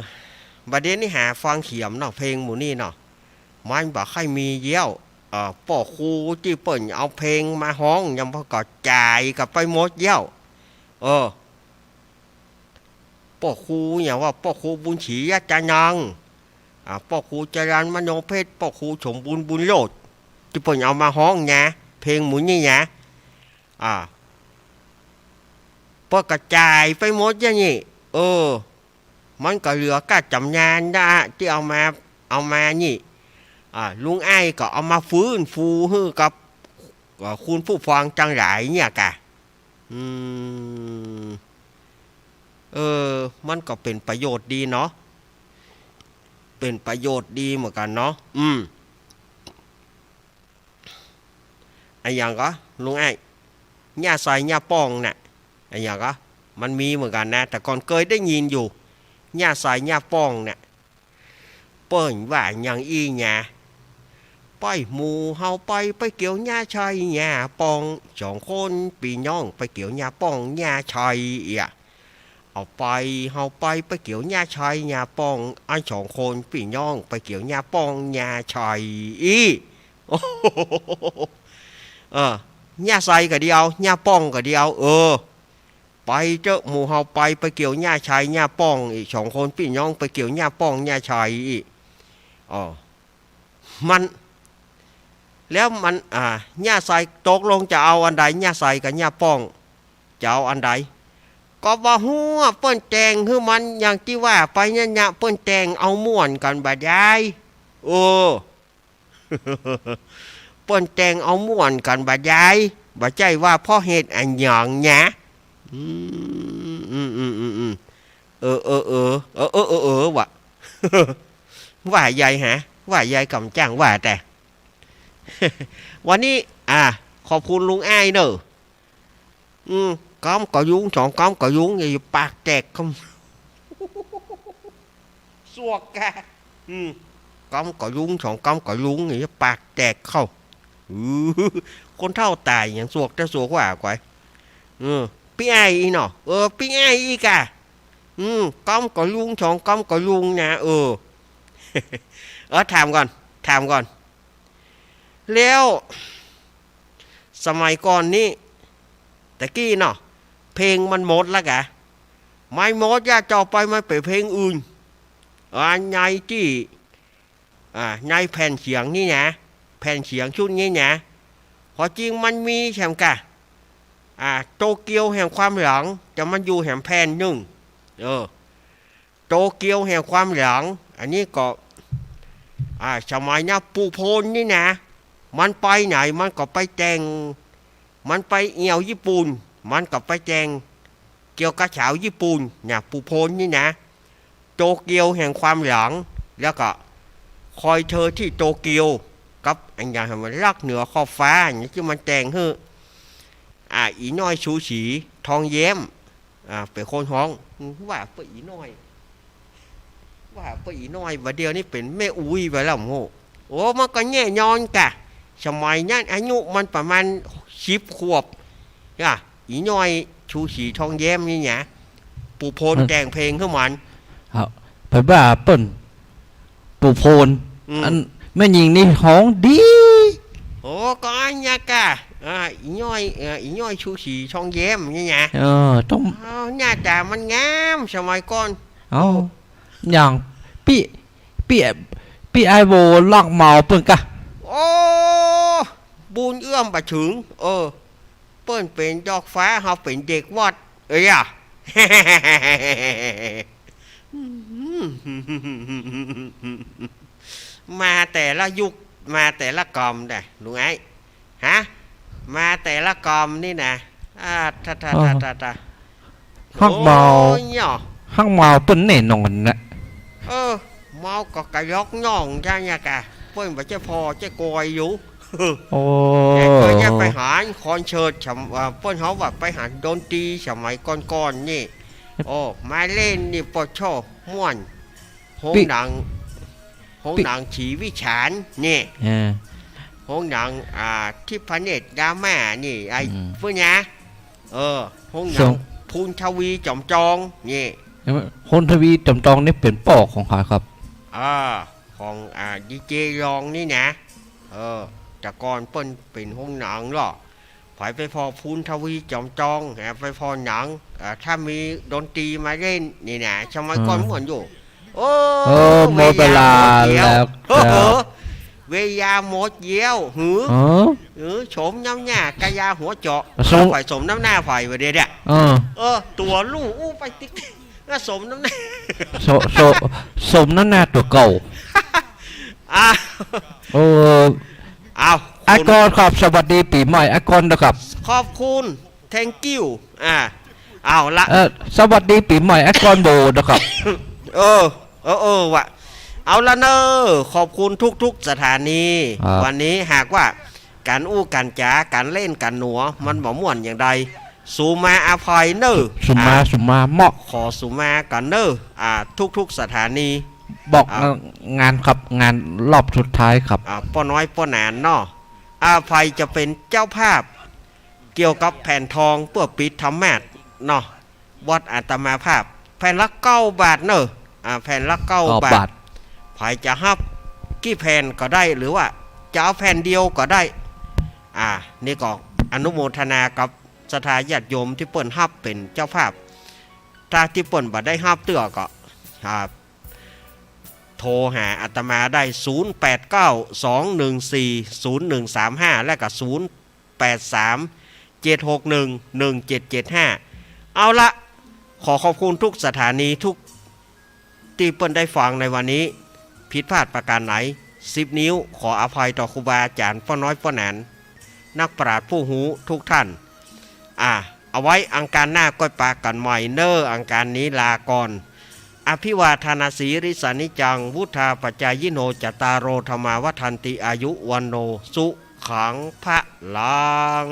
บ่าเดี่ยวนี้หาฟังเขียมเนาะ เพลงหมู่นี้เนาะ มันบ่ใค่มีเยียะ เออ ป้อครูตี้เปิ้นเอาเพลงมาฮ้อง ยังบ่ก็จ๋ายกั๋นไปหมดเยียะ เออ ป้อครูอย่างว่าป้อครูบุญศรียะจานัง อ่า ป้อครูจรัญมโนเพชร ป้อครูสมบูรณ์บุญโลด ตี้เปิ้นเอามาฮ้องนะ เพลงหมู่นี้นะ อ่า เปิ้นก็จ๋ายไปหมดอย่างนี้ เออ มันก็เหลือก้าจ๋ำนานนะ ตี้เอามา เอามานี่ อ่า ลุงอ้ายก็เอามาฟื้นฟูหื้อกับ เอ่อ คุณผู้ฟังตังหลายเนี่ยก่ะ อืม เออ มันก็เป๋นประโยชน์ดีเนาะ เป๋นประโยชน์ดีเหมือนกั๋นเนาะ อืม อะหยังก่อ ลุงอ้าย หญ้าไซหญ้าป้องน่ะ อะหยังก่อ มันมีเหมือนกั๋นนะ แต่ก่อนเกยได้ยินอยู่ หญ้าไซหญ้าป้องน่ะ เปิ้นว่าหยังอี้หนา ไปหมู่เฮาไป ไปเกี่ยวหญ้าไซหญ้าป้อง สองคนปี้น้องไปเกี่ยวหญ้าป้องหญ้าไซเอีย เอาไป เฮาไป ไปเกี่ยวหญ้าไซหญ้าป้อง อันสองคนปี้น้องไปเกี่ยวหญ้าป้องหญ้าไซอี้ โอ้โห เออ หญ้าไซก่ะเดียว หญ้าป้องก่ะเดียว เออ ไปเต๊อะ หมู่เฮาไป ไปเกี่ยวหญ้าไซหญ้าป้องอี้ สองคนปี้น้องไปเกี่ยวหญ้าป้องหญ้าไซอี้ อ๋อ มัน แล้วมัน อ่า หญ้าไซตกลงจะเอาอันใด หญ้าไซกับหญ้าป้อง จะเอาอันใด ก็บ่ฮู้อะ เปิ้นแต่งหื้อมันอย่างตี้ว่าไปนั่นนะ เปิ้นแต่งเอาม่วนกั๋นบ่าดาย เออ เปิ้นแต่งเอาม่วนกั๋นบ่าดาย บ่ใจ้ว่าเพราะเหตุอะหยังนะ อืม อืม อืม อืม อืม เออ เออ เออ ว่ะ ว่าใหญ่ฮะ ว่าใหญ่ก่ำจ้างว่าแต่ วันนี้ อ่า ขอบคุณลุงอ้ายเน่อ อืม กำก็ยุง สองกำก็ยุง อย่าปากแตกเข้า สวกกะ อืม กำก็ยุง สองกำก็ยุง อย่าปากแตกเข้า อือ คนเฒ่าต๋ายหยังสวกแต่สวกว่าก๋วย อืม ปี้อ้ายอี้เนาะ เออ ปี้อ้ายอี้ก่ะ อืม กำก็ยุง สองกำก็ยุงนะ เออ เออ ถามก่อน ถามก่อน แล้ว สมัยก่อนนี้ ตะกี้เนาะ เพลงมันหมดละกะ มันหมดยะ ต่อไปมันเป๋นเพลงอื่น อ่า ในตี้ อ่า ในแผ่นเสียงนี่นะ แผ่นเสียงชุดนี้นะ ความจริงมันมีแหมก่ะ อ่า โตเกียวแห่งความหลัง แต่มันอยู่แหมแผ่นนึ่ง เออ โตเกียวแห่งความหลัง อันนี้ก็ อ่า สมัยนะ ปู่โพนนี่นะ มันไปไหนมันก็ไปแต่ง มันไปเอี่ยวญี่ปุ่น มันก็ไปแต่งเกี่ยวกับสาวญี่ปุ่นนะ ปู่โพนนี่นะ โตเกียวแห่งความหลัง แล้วก็คอยเธอที่โตเกียว กับอันอย่างว่ารักเหนือขอบฟ้าอย่างนี้ตี้มันแต่งหื้อ อ่า อี่น้อยชูศรี ทองแย้ม อ่า เป๋นคนฮ้อง ว่าเป๋นอี่น้อย ว่าเป๋นอี่น้อย บ่าเดี่ยวนี้เป๋นแม่อุ๊ยไปแล้ว โอ้โห โอ้ มันก็แน่นอนก่ะ สมัยนั้นอายุมันประมาณสิบขวบ อ่ะ อี่น้อยชูศรี ทองแย้มนี่นะ ปู่โพน อืม แต่งเพลงหื้อมัน ครับ ไปว่าเปิ้น ปู่โพน อืม อันแม่ญิงนี่ฮ้องดี โอ้ ก็อันเนี้ยก่ะ อ่า อี่น้อย เอ่อ อี่น้อยชูศรี ทองแย้มนี่นะ เออ ต้อง อ้าว หน้าต๋ามันงาม สมัยก่อน เอ้า อย่างปี้ ปี้ ปี้อ้ายโบรักเหมาเปิ้นก่ะ โอ้ บุญเอื้อมบ่เถิง เออ เปิ้นเป๋นดอกฟ้า เฮาเป๋นเด็กวัด เอ้ยอะ มาแต่ละยุค มาแต่ละกำได้ ลุงไอ้ ฮะ มาแต่ละกำนี่นะ อ่า ตะ ตะ อ๋อ ตะ ตะ ตะ ฮักเหมา โอ้ยเนาะ ฮักเหมาเปิ้นแน่นอนนะ เออ เหมาก็กะยอกน้องจ้ะเนี่ยก่ะ เปิ้นบ่ใจ้ผ่อใจ้กอยอยู่ โอ้ แต่เปิ้นจะไปหาคอนเสิร์ต สำ เอ่อ เปิ้นเฮาว่าไปหาดนตรีสมัยก่อนๆ นี่ โอ้ มาเล่นนี่ปะโธ่ ม่วน โฮงหนัง โฮงหนังศรีวิสารนี่ เออ โฮงหนัง อ่า ทิพเนตรดราม่านี่ ไอ้ อืม พวกเนี้ย เออ โฮงหนัง สง พูนทวีจอมจองนี่ โฮงทวีจอมจองนี่เป๋นป้อของใผครับ อ่า ของ อ่า ดีเจยองนี่นะ เออ แต่ก่อนเปิ้นเป๋นโฮงหนังเนาะ ใผไปผ่อพูนทวีจอมจอง อ่า ไปผ่อหนัง อ่า ถ้ามีดนตรีมาเล่นนี่นะ สมัยก่อน อืม ม่วนอยู่ โอ้ เออ หมดเวลาแล้วครับ เวลาหมดแล้ว หือ เออ หือ สมน้ำหน้ากะยาหัวเจาะ สม ใผสมน้ำหน้าใผวะเดี๋ยวเนี่ย เออ เออ ตั๋วลู่อู้ไปติ๊ก ก็สมน้ำหน้า ส ส สมน้ำหน้าตั๋วเก่า อ่ะ โอ้ เอา อากรครับ สวัสดีปี๋ใหม่อากรนะครับ ขอบคุณ thank you อ่า เอาละ เอ่อ สวัสดีปี๋ใหม่อากรโบนะครับ เออ เออ เออ ว่ะ เอาละเน่อ ขอบคุณทุกๆ สถานี ครับ วันนี้หากว่า ก๋านอู้ก๋านจ๋า ก๋านเล่นก๋านหัว มันบ่ม่วนอย่างใด สูมาอภัยเน่อ สุมา อ่า สุมา เมาะ ขอสุมากั๋นเน่อ อ่า ทุกๆ สถานี บอก อ่า งานครับ งานรอบสุดท้ายครับ อ่า ป้อน้อยป้อหนานเนาะ อ่า ใผจะเป๋นเจ้าภาพ เกี่ยวกับแผ่นทองเปื้อปิดธรรมาสน์เนาะ วัดอาตมาภาพ แผ่นละเก้าบาทเน่อ อ่า แผ่นละเก้า เก้าบาท บาท ใผจะฮับกี่แผ่นก็ได้ หรือว่าจะเอาแผ่นเดียวก็ได้ อ่า นี่ก็อนุโมทนากับศรัทธาญาติโยมตี้เปิ้นฮับเป๋นเจ้าภาพ ถ้าตี้เปิ้นบ่ได้ฮับเตื้อก็ อ่า โทรหาอาตมาได้ ศูนย์แปดเก้า สองหนึ่งสี่ ศูนย์หนึ่งสามห้า และก็ ศูนย์แปดสาม เจ็ดหกหนึ่ง หนึ่งเจ็ดเจ็ดห้า เอาละ ขอขอบคุณทุกสถานีทุกตี้เปิ้นได้ฟังในวันนี้ ผิดพลาดประการไหน สิบนิ้ว ขออภัยต่อครูบาอาจ๋ารย์ ป้อน้อยป้อหนาน นักปราชญ์ผู้ฮู้ทุกท่าน อ่า เอาไว้อังคารหน้าก้อยปะกั๋นใหม่เน่อ อังคารนี้ลาก่อน อภิวาทนสีลิสสะนิจจัง วุฑฒาปจายิโน จัตตาโร ธัมมา วัฑฒันติ อายุ วัณโณ สุขัง พลัง